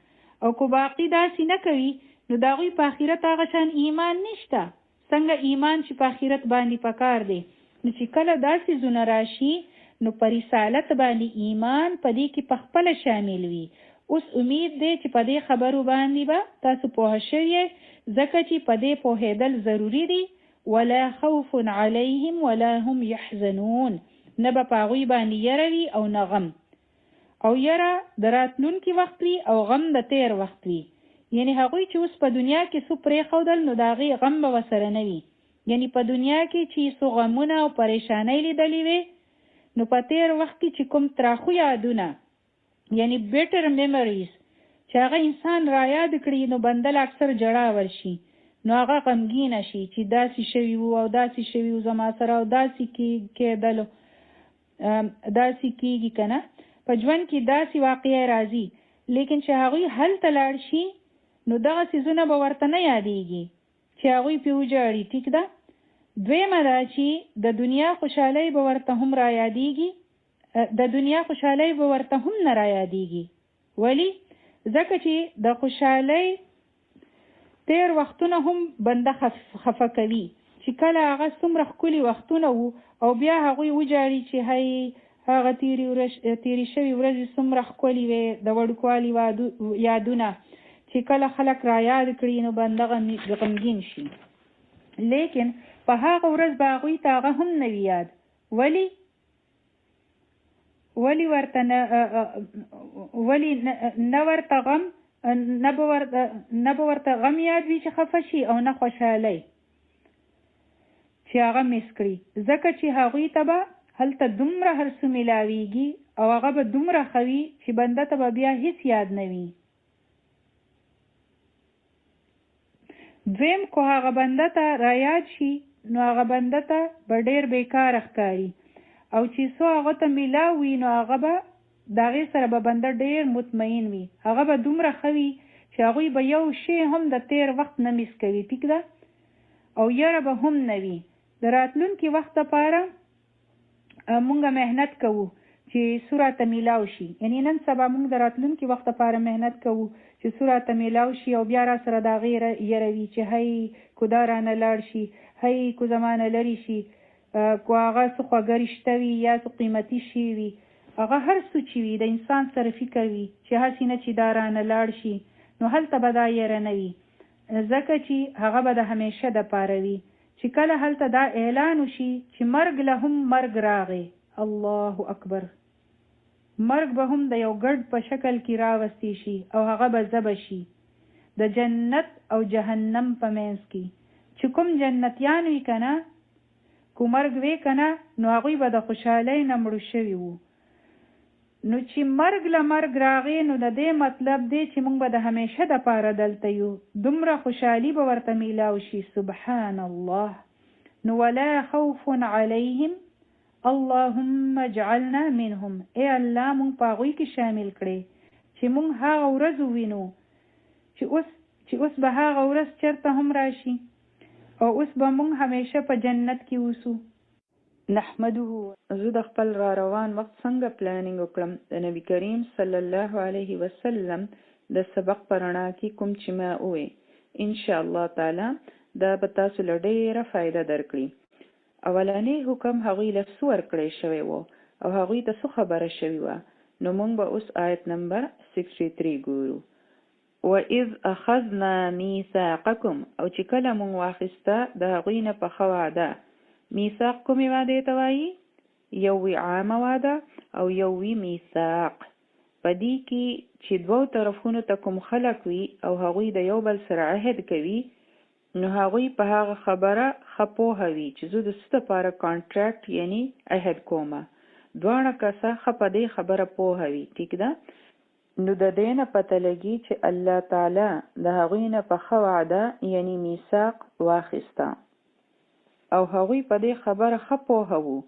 او که باقی داسی نه کوي نو د هغوی په اخرت هغه شان ایمان نشته څنګه ایمان چې په اخرت باندی پکار دی. نو چې کله دا څیزونه راشي نو په رسالت باندی ایمان په دې کې پخپله شامل وي. اوس امید دی چې په دې خبرو باندی به تاسو پوه شوي یئ ځکه چې په دې پوهیدل ضروري دي ولا خوف علیهم ولا هم یحزنون نه به په هغوی باندی یره وي او نه غم. او یره د راتلونکي وخت وي او غم د تیر وخت وي یعنی هغوی چې اوس په دنیا کې څه پریښودل نو د هغې غم به وسره نه وي یعنی په دنیا کې چې یې څه غمونه او پریشانۍ لیدلې وې نو په تیر وخت کې چې کوم تراخو یادونه یعنی بیټر میموریز چې هغه انسان رایاد کړي نو بنده له اکثر ژړا ورشي نو هغه غمګینه شي چې داسې شوي وو او داسې شوي وو زما سره او داسې کېدلو داسې کیږي کنه په ژوند کې داسې واقعه راځي لیکن چې هغوی هلته لاړ شي نو دغه څیزونه به ورته نه یادیږي چې هغوی پې وژاړي ټیک ده دویمه دا چې د دنیا خوشحالۍ به ورته هم رایادیږي د دنیا خوشحالۍ به ورته هم نه رایادیږي ولی؟ ځکه چی د خوشحالی تیر وختونه هم بنده خفه کوی چی کله هغه څومره ښکلی وختونه وو او بیا هغوی وژاړی چی هی هغه تیری شوی ورځی څومره ښکلی وی د وړوکوالی یادونه چی کله خلک رایاد کړی نو بنده غمګین شی لیکن په هغه ورځ به هغوی ته هغه هم نه وی یاد ولی؟ ولی ورته نه ولی نه ورته غم نه به ورته نه به ورته غم یاد وي چې خفه شي او نه خوشحالۍ چې هغه مس کړي ځکه چې هغوی ته به هلته دومره هر څه ملاویږي او هغه به دومره ښه وي چې بنده ته به بیا هیڅ یاد نه وي. دویم که هغه بنده ته رایاد شي نو هغه بنده ته به ډیر بیکاره ښکاري او چې څو هغه ته ملاو وي نو هغه به د هغې سره به بنده ډیر مطمئن وي هغه به دومره ښه وي چې هغوی به یو شی هم د تیر وخت نه مس کوي ټیک ده او یره به هم نه وي د راتلونکي وخت لپاره مونږ محنت کوو چې څه راته ملاو شي یعنی نن سبا مونږ د راتلونکي وخت لپاره محنت کوو چې څه راته ملاو شي او بیا راسره د هغې یره وي چې هی کو دا رانه لاړ شي هی کو زما نه لرې شي کو هغه څه خوږه رشته وي یا څه قیمتي شی وي هغه هر څه چې وي د انسان سره فکر وي چې هسې نه چې دا رانه لاړ شي نو هلته به دا یره نه وي ځکه چې هغه به د همیشه دپاره وي چې کله هلته دا اعلان وشي چې مرګ له هم مرګ راغی الله اکبر مرګ به هم د یو ګډ په شکل کې راوستی شي او هغه به ذبح شي د جنت او جهنم په منځ کې چې کوم جنتیان وي کنه کو مرګ وی کنه نو هغوی به د خوشحالۍ نه مړو شوي وو نو چی مرګ له مرګ راغی نو د دی مطلب دی چی مونږ به د همیشه د پاره دلته یو دومره خوشحالی به ورته میلاو شی سبحان الله نو ولا خوف علیهم اللهم اجعلنا منهم ای الله مونږ په هغوی کی شامل کړی چی مونږ هغه ورځ ووینو چی اوس چی اوس به هغه ورځ چرته هم راشی او اوس به مونږ همیشه په جنت کی اوسو. نحمده. زه د خپل را روان وخت څنګه پلاننګ وکړم د نبی کریم صلی الله علیه وسلم د سبق په رڼا کې کوم چې ما ووی ان شاء الله تعالی دا به تاسو له ډیره فایده درکړي اولنی حکم هغوی له څه ورکړی شوی وو او هغوی ته څه خبره شوی وه نو مونږ به اوس آیت نمبر 63 ګورو. واذ اخذنا میثاقکم او چې کله مونږ واخیسته د هغوی نه پخه وعده، میثاق کومې وعدې ته وایي؟ یو وي عامه وعده او یو وي میثاق، په دې کې چې دوو طرفونو ته کوم خلک وي او هغوی د یو بل سره عهد کوي نو هغوی په هغه خبره ښه پوهه وي چې زه د څه لپاره کانټریکټ یعنی عهد کوم، دواړه کسه ښه په دې خبره پوهه وي، ټیک ده؟ نو د دې نه پته لګي چې الله تعالی د هغوی نه پخه وعده یعنی میثاق واخیسته او هغوی په دې خبره ښه پوه وو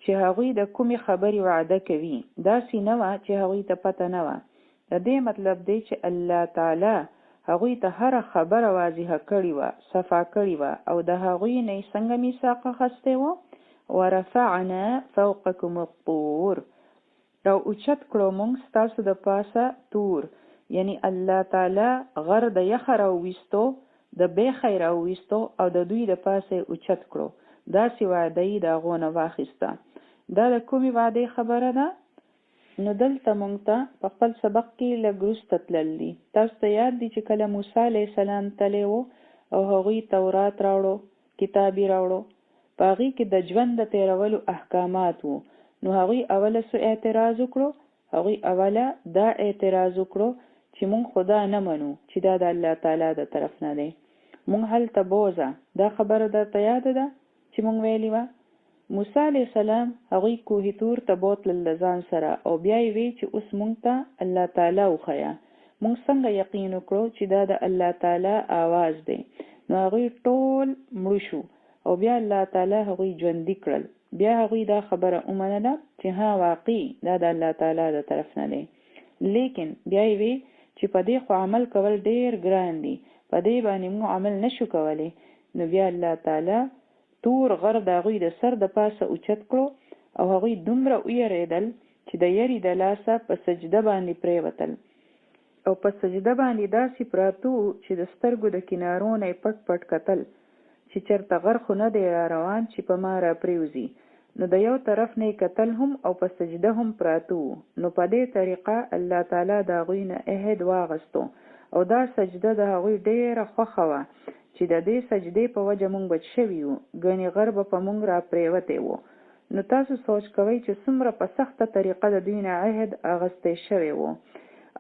چې هغوی د کومې خبرې وعده کوي، داسې نه وه چې هغوی ته پته نه وه. د دې مطلب دی چې الله تعالی هغوی ته هره خبره واضحه کړې وه، صفا کړې وه او د هغوی نه یې څنګه میثاق اخیستی و؟ ورفعنا فوقکم الطور او اوچت کړو مونږ ستاسو د پاسه طور، یعنی الله تعالی غر د یخه راوویستو، د بیخه یې راوویستو او د دوی د پاسه یې اوچت کړو، داسې وعده یې د هغو نه واخیسته. دا د کومې وعدې خبره ده؟ نو دلته مونږ ته په خپل سبق کې لږ وروسته تلل دي. تاسو ته یاد دي چې کله موسی علیه السلام تللی و او هغوی تورات راوړو، کتاب یې راوړو، په هغې کې د ژوند د تېرولو احکامات وو، نو هغوی اوله څه اعتراض وکړو؟ هغوی اوله دا اعتراض وکړو چې مونږ خو دا نه منو چې دا د الله تعالی د طرف نه دی، مونږ هلته بوځه، دا خبره درته یاده ده چې مونږ ویلي وه؟ موسی علیه السلام هغوی کوه طور ته بوتلل له ځان سره او بیا یې وی چې اوس مونږ ته الله تعالی وښیه، مونږ څنګه یقین وکړو چې دا د الله تعالی آواز دی؟ نو هغوی ټول مړه شو او بیا الله تعالی هغوی ژوندي کړل، بیا هغوی دا خبره ومنله چې ها واقعي دا د الله تعالی د طرف نه دی، لیکن بیا یې وی چې په دې خو عمل کول ډیر ګران دي، په دې باندې مونږ عمل نشو کولی، نو بیا الله تعالی تور غر د هغوی د سر د پاسه اوچت کړو او هغوی دومره ویریدل چې د یری د لاسه په سجده باندې پریوتل او په سجده باندې داسې پراته وو چې د سترګو د کنارو نه یې پټ پټ کتل چې چرته غر خو نه دی را روان چې په ما را پریوځي، نو د یو طرف نه یې کتل هم او په سجده هم پراته وو، نو په دې طریقه الله تعالی د هغوی نه عهد واغستو او دا سجده د هغوی ډیره خوښه وه چې د دې سجدې په وجه مونږ بچ شوي یو، ګنې غر به په مونږ را پریوتی وو. نو تاسو سوچ کوئ چې څومره په سخته طریقه د دوی نه عهد اغستی شوی وو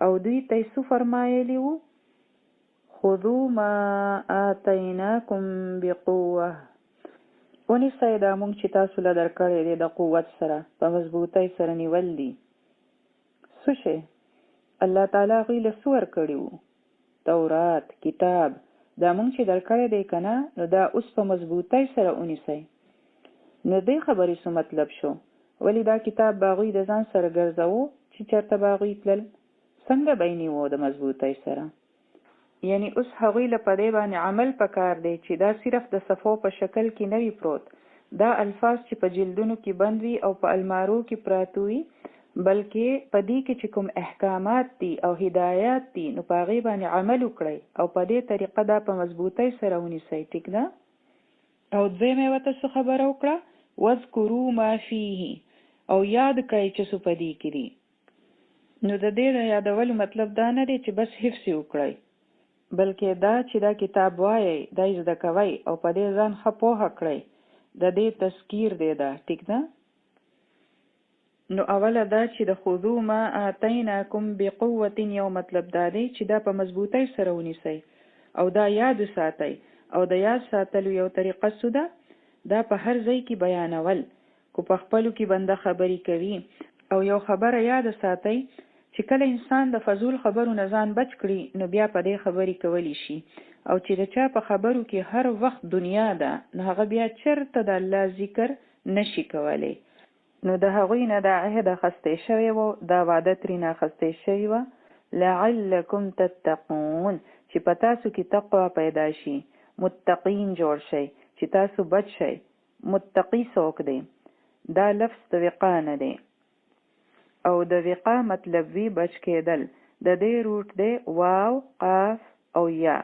او دوی ته یې څه فرمایلي وو؟ خذو ما آتیناکم بقوة، ونیسئ دا مونږ چې تاسو له درکړی دی د قوت سره، په مضبوطۍ سره نیول دي. څه شی؟ الله تعالی هغوی له څه ورکړي وو؟ تورات، کتاب، دا مونږ چې درکړی دی کنه نو دا اوس په مضبوطۍ سره ونیسئ. نو دې خبرې څه مطلب شو؟ ولې دا کتاب به هغوی د ځان سره ګرځوو چې چرته به هغوی تلل؟ څنګه به یې نیوو د مضبوطۍ سره؟ یعنی اوس هغوی له په دې باندې عمل پکار دی چې دا صرف د صفحو په شکل کې نه وي پروت، دا الفاظ چې په جلدونو کې بند وي او په المارو کې پراته وي، بلکې په دې کې چې کوم احکامات دي او هدایات دي نو په هغې باندې عمل وکړئ او په دې طریقه دا په مضبوطۍ سره ونیسئ، ټیک ده؟ او دویمه یې ورته څه خبره وکړه، واذکروا ما فیه، او یاد کړئ چې څه په دې کې دي. نو د دې د یادولو مطلب دا نه دی چې بس حفظ یې وکړئ، بلکې دا چې دا کتاب وایئ، دا یې زده کوئ او په دې ځان ښه پوهه کړئ، د دې تذکیر دی دا، ټیک ده؟ نو اوله دا چې د خذو ما آتیناکم بقوة یو مطلب دا دی چې دا په مضبوطۍ سره ونیسئ او دا یاد وساتئ او د یاد ساتلو یو طریقه څه ده؟ دا په هر ځای کې بیانول، که په خپلو کې بنده خبرې کوي او یو خبره یاده ساتئ چې کله انسان د فضول خبرو نه ځان بچ کړي نو بیا په دې خبرې کولی شي او چې د چا په خبرو کې هر وخت دنیا ده نو هغه بیا چرته د الله ذکر نشي کولی. نو د هغوی نه دا عهد اخستی شوی وو، دا وعده ترینه اخستی شوی وه، لعلکم تتقون، چې په تاسو کې تقوا پیدا شي، متقین جوړ شئ، چې تاسو بچ شئ. متقي څوک دی؟ دا لفظ د وقا نه دی او د وقا مطلب وي بچ کېدل، د دې روټ دی واو، قاف او یا،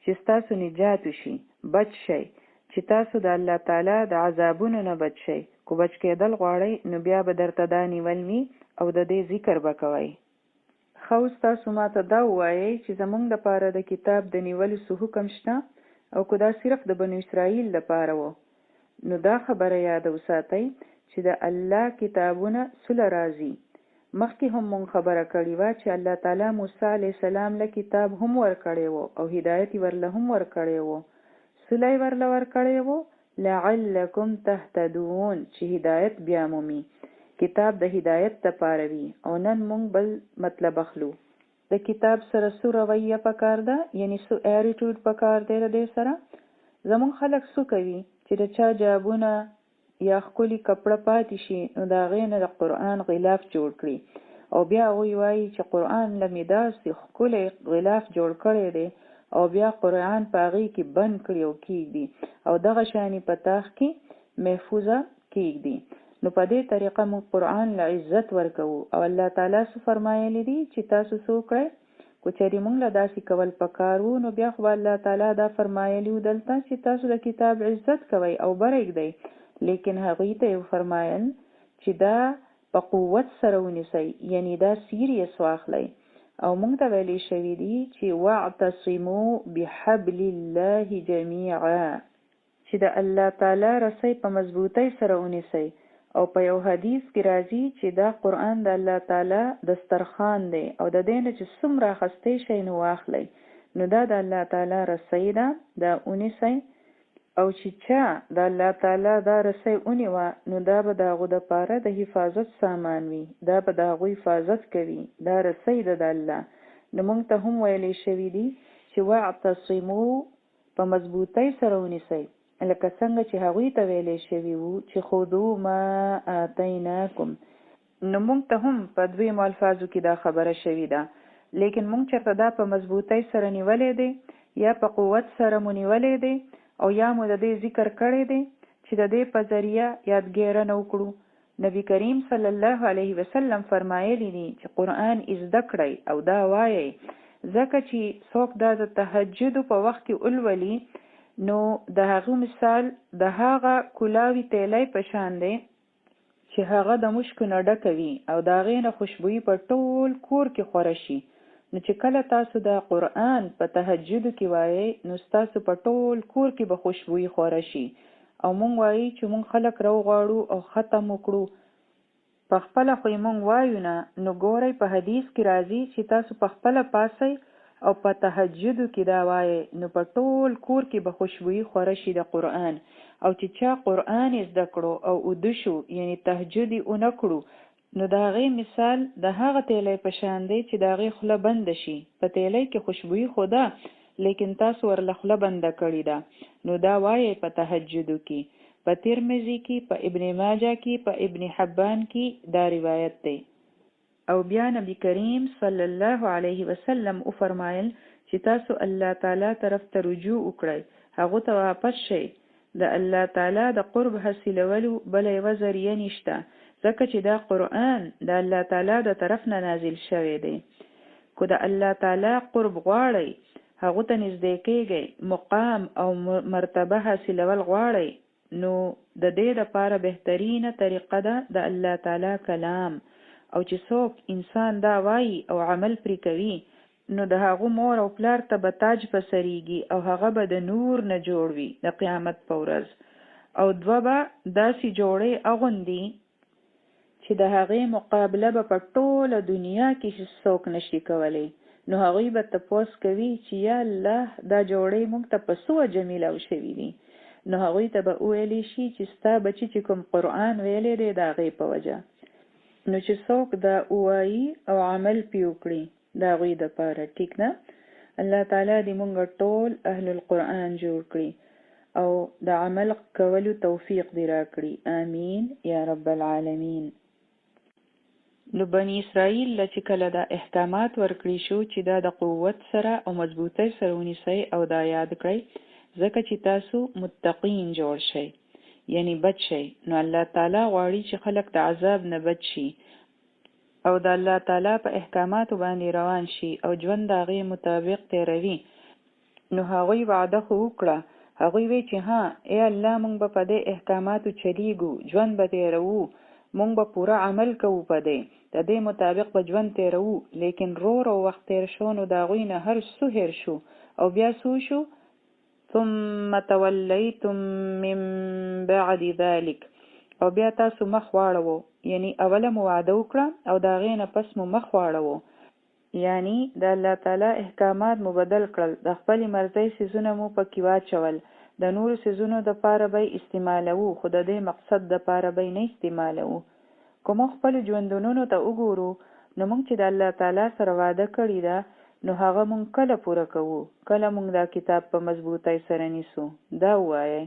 چې ستاسو نجات وشي، بچ شئ، چې تاسو د الله تعالی د عذابونو نه بچ شئ، که بچ کېدل غواړئ نو بیا به درته دا نیول وي او د دې ذکر به کوئ. ښه اوس تاسو ماته دا ووایئ چې زمونږ لپاره د کتاب د نیولو څه حکم شته او که دا صرف د بنو اسرائیل لپاره وو؟ نو دا خبره یاده وساتئ چې د الله کتابونه څله راځي؟ مخکې هم مونږ خبره کړې وه چې الله تعالی موسی علیه السلام له کتاب هم ورکړی وو او هدایت یې ورله هم ورکړی وو. څله یې ورله ورکړی وو؟ لعلکم تهتدون چې هدایت بیا مومي. کتاب د هدایت لپاره وي او نن مونږ بل مطلب اخلو. د کتاب سره څه رویه پکار ده، یعنی څه ایټیټیوډ پکار دی د دې سره. زمونږ خلک څه کوي چې د چا جابونه یا ښکلي کپړه پاتې شي نو د هغې نه د قرآن غلاف جوړ کړي او بیا هغوی وایي چې قرآن له مې داسې ښکلی غلاف جوړ کړی دی او بیا قرآن په هغې کې بند کړي او کیږدي او دغه شانې په تاخ کې محفوظه کیږدي. نو په دې طریقه موږ قرآن له عزت ورکوو او الله تعالی څه فرمایلی دي چې تاسو څه وکړئ؟ که چېرې موږ له داسې کول پکار وو نو بیا خو به الله تعالی دا فرمایلی وو دلته چې تاسو د کتاب عزت کوئ او بره ږدئ، لیکن هغوی ته یې وفرمایل چې دا په قوت سره ونیسئ، یعنی دا سیریس واخلئ. او موږ ته ویلی شوي دي چې واعتصموا بحبل الله جمیعا. چې د الله تعالی رسۍ په مضبوطۍ سره ونیسئ، او په یو حدیث کې راځي چې دا قرآن د الله تعالی دسترخوان دی او د دې نه چې څومره اخستی شئ نو واخلئ، نو دا د الله تعالی رسۍ ده، دا ونیسئ، او چې چا د الله تعالی دا رسۍ ونیوه نو دا به د هغو دپاره د حفاظت سامان وي، دا به د هغو حفاظت کوي، دا رسۍ ده د الله. نو مونږ ته هم ویلی شوي دي چې واعتصمو په مضبوطۍ سره ونیسئ، لکه څنګه چې هغوی ته ویلی شوي وو چې خذو ما آتیناکم، نو مونږ ته هم په دویمو الفاظو کې دا خبره شوي ده، لیکن مونږ چرته دا په مضبوطۍ سره نیولی دی یا په قوت سره مو نیولی دی او یا مو د دې ذکر کړی دی چې د دې په ذریعه یادګیرنه وکړو. نبی کریم صلی الله علیه وسلم فرمایلی دي چې قرآن زده کړئ او دا وایئ، ځکه چې څوک دا د تهجد په وخت کې ولولي نو د هغه مثال د هغه کلاوي تیلۍ په شان دی چې هغه د مشکو نه ډکه وي او د هغې نه خوشبویي په ټول کور کې خوره شي. نو چې کله تاسو دا قرآن په تهجدو کې وایئ نو ستاسو په ټول کور کې به خوشبویي خوره شي. او مونږ وایي چې مونږ خلک راوغواړو او ختم وکړو، په خپله خو یې مونږ وایو نه، نو ګورئ په حدیث کې راځي چې تاسو په خپله پاڅئ او په تهجدو کې دا وایئ نو په ټول کور کې به خوشبویي خوره شي د قرآن. او چې چا قرآن یې زده کړو او اوده شو، یعنی تهجد یې ونه کړو، نو د هغې مثال د هغه تیلۍ په شان دی چې د هغې خوله بنده شي، په تیلۍ کې خوشبویي خو ده لیکن تاسو ورله خوله بنده کړې ده، نو دا وایئ په تهجدو کې. په ترمذي کې، په ابن ماجه کې، په ابن حبان کې دا روایت دی. او بیا نبی کریم صلی الله علیه وسلم وفرمایل چې تاسو الله تعالی طرف ته رجوع وکړئ، هغه ته واپس شئ. د الله تعالی د قرب حاصلولو بله یوه ذریعه نشته، ځکه چې دا قرآن د الله تعالی د طرف نه نازل شوی دی. که د الله تعالی قرب غواړئ، هغه ته نږدې کېږئ، مقام او مرتبه حاصلول غواړئ، نو د دې لپاره بهترینه طریقه ده د الله تعالی کلام. او چې څوک انسان دا وایي او عمل پرې کوي نو د هغو مور او پلار ته به تاج په سرېږي او هغه به د نور نه جوړ وي د قیامت په ورځ، او دوه به داسې جوړې اغوندي چې د هغې مقابله به په ټوله دنیا کې څوک نشي کولی. نو هغوی به تپوس کوي چې یا الله دا جوړې موږ ته په څه وجه میلاو شوي دي؟ نو هغوی ته به وویلی شي چې ستا بچي چې کوم قرآن ویلی دی د هغې په وجه. نو چې څوک دا ووایي او عمل پې وکړي د هغوی دپاره ټیک ده. الله تعالی دې مونږ ټول اهل القرآن جوړ کړي او د عمل کولو توفیق دې راکړي، آمین یا رب العالمین. نو بني اسرائیل له چې کله دا احکامات ورکړي شو چې دا د قوت سره او مضبوطۍ سره ونیسئ او دا یاد کړئ، ځکه چې تاسو متقین جوړ شئ، یعنی بچ شئ. نو الله تعالی غواړي چې خلک د عذاب نه بچ شي او د الله تعالی په احکاماتو باندې روان شي او ژوند د هغې مطابق تیروي. نو هغوی وعده خو وکړه، هغوی وی چې ها ای الله مونږ به په دې احکاماتو چلیږو، ژوند به تیروو، مونږ به پوره عمل کوو په دې، د دې مطابق به ژوند تیروو، لیکن رو رو وخت تیر شو نو د هغوی نه هر څه هیر شو او بیا څه وشو؟ ثم تولیتم من بعد ذلک، او بیا تاسو مخ واړوو، یعنی اوله مو وعده وکړه او د هغې نه پس مو مخ واړوو، یعنی د الله تعالی احکامات مو بدل کړل، د خپلې مرضۍ څیزونه مو پکې واچول، د نورو څیزونو دپاره به یې استعمالوو خو د دې مقصد دپاره به یې نه استعمالوو. که موږ خپلو ژوندونونو ته وګورو نو مونږ چې د الله تعالی سره وعده کړې ده نو هغه مونږ کله پوره کوو؟ کله مونږ دا کتاب په مضبوطۍ سره نیسو؟ دا ووایئ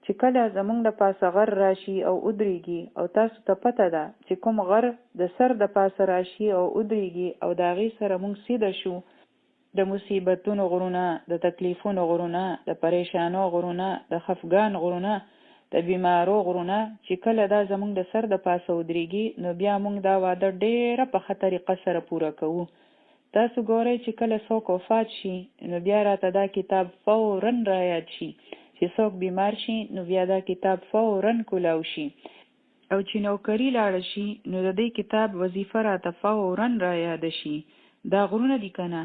چې کله زمونږ د پاسه غر راشي او ودریږي او تاسو ته پته ده چې کوم غر د سر د پاسه راشي او ودریږي او د هغې سره مونږ سیده شو، د مصیبتونو غرونه، د تکلیفونو غرونه، د پریشانو غرونه، د خفګان غرونه، د بیمارو غرونه، چې کله دا زمونږ د سر د پاسه ودریږي نو بیا مونږ دا وعده ډیره په ښه طریقه سره پوره کوو. تاسو ګورئ چې کله څوک وفات شي نو بیا راته دا کتاب فوراً رایاد شي، چې څوک بیمار شي نو بیا دا کتاب فوراً کولاو شي، او چې نوکري لاړه شي نو د دې کتاب وظیفه راته فوراً رایاده شي. دا غرونه دي کنه،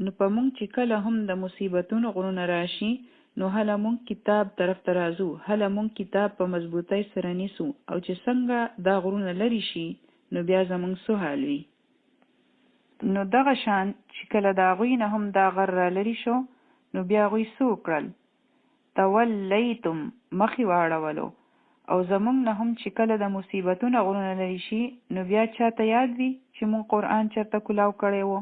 نو په مونږ چې کله هم د مصیبتونو غرونه راشي نو هله مونږ کتاب طرف ته راځو، هله مونږ کتاب په مضبوطۍ سره نیسو، او چې څنګه دا غرونه لرې شي نو بیا زمونږ څه حال وي؟ نو دغه شان چې کله د هغوی نه هم دا غر رالرې شو نو بیا هغوی څه وکړل؟ تولیتم، مخ یې واړولو. او زمونږ نه هم چې کله د مصیبتونه غرونه لرې شي نو بیا چاته یاد وي چې مونږ قرآن چرته کولاو کړی وو؟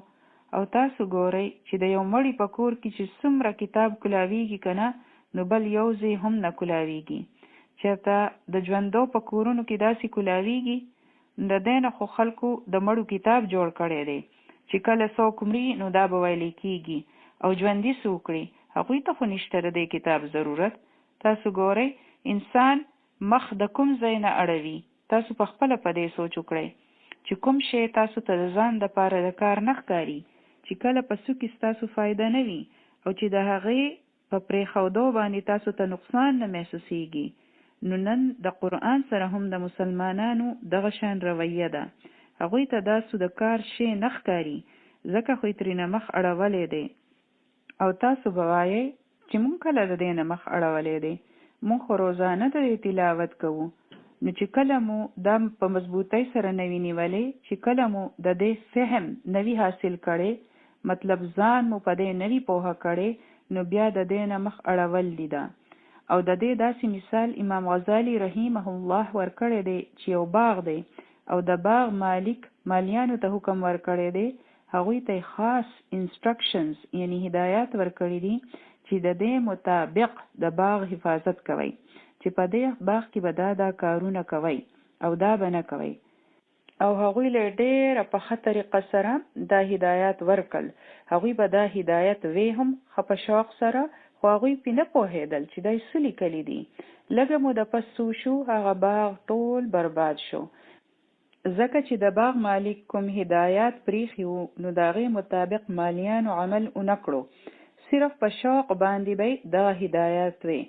او تاسو ګورئ چې د یو مړي په کور کې چې څومره کتاب کولاویږي کنه نو بل یو ځای هم نه کولاویږي. چرته د ژوندو په کورونو کې داسې کولاویږي؟ د دی نه خو خلکو د مړو کتاب جوړ کړی دی چې کله څوک مري نو دا به ویلی کیږي، او ژوندي څه وکړي هغوی ته خو نشته د دې کتاب ضرورت. تاسو ګورئ انسان مخ د کوم ځای نه اړوي، تاسو په خپله په دې سوچ وکړئ چې کوم شی تاسو ته د ځان دپاره د کار نه ښکاري، چې کله په څه کې ستاسو فایده نه وي او چې د هغې په پرېښودو باندې تاسو ته نقصان نه محسوسېږي، نو نن د قرآن سره هم د مسلمانانو دغه شان رویه ده، هغوی ته دا څه د کار شی نه ښکاري، ځکه خو یې ترېنه مخ اړولی دی. او تاسو به وایئ چې مونږ کله د دې نه مخ اړولی دی، مونږ خو روزانه د دې تلاوت کوو، نو چې کله مو دا په مضبوطۍ سره نه وي نیولی، چې کله مو د دې فهم نه وي حاصل کړی، مطلب ځان مو په دې نه وي پوهه کړی، نو بیا د دې نه مخ اړول دي دا. او د دې داسې مثال امام غزالي رحمه الله ورکړی دی چې یو باغ دی او د باغ مالک مالیانو ته حکم ورکړی دی، هغوی ته یې خاص انسټرکشنز یعنی هدایات ورکړي دي چې د دې مطابق د باغ حفاظت کوئ، چې په دې باغ کې به دا دا کارونه کوئ او دا به نه کوئ. او هغوی له ډېره په ښه طریقه سره دا هدایات ورکړل، هغوی به دا هدایت وې هم ښه په شوق سره، خو هغوی پې نه پوهېدل چې دا یې څه لیکلي دي. لږه موده پس څه وشو، هغه باغ ټول برباد شو، ځکه چې د باغ مالک کوم هدایات پرېښي وو نو د هغې مطابق مالیانو عمل ونه کړو، صرف په شوق باندې به یې دغه هدایات وې.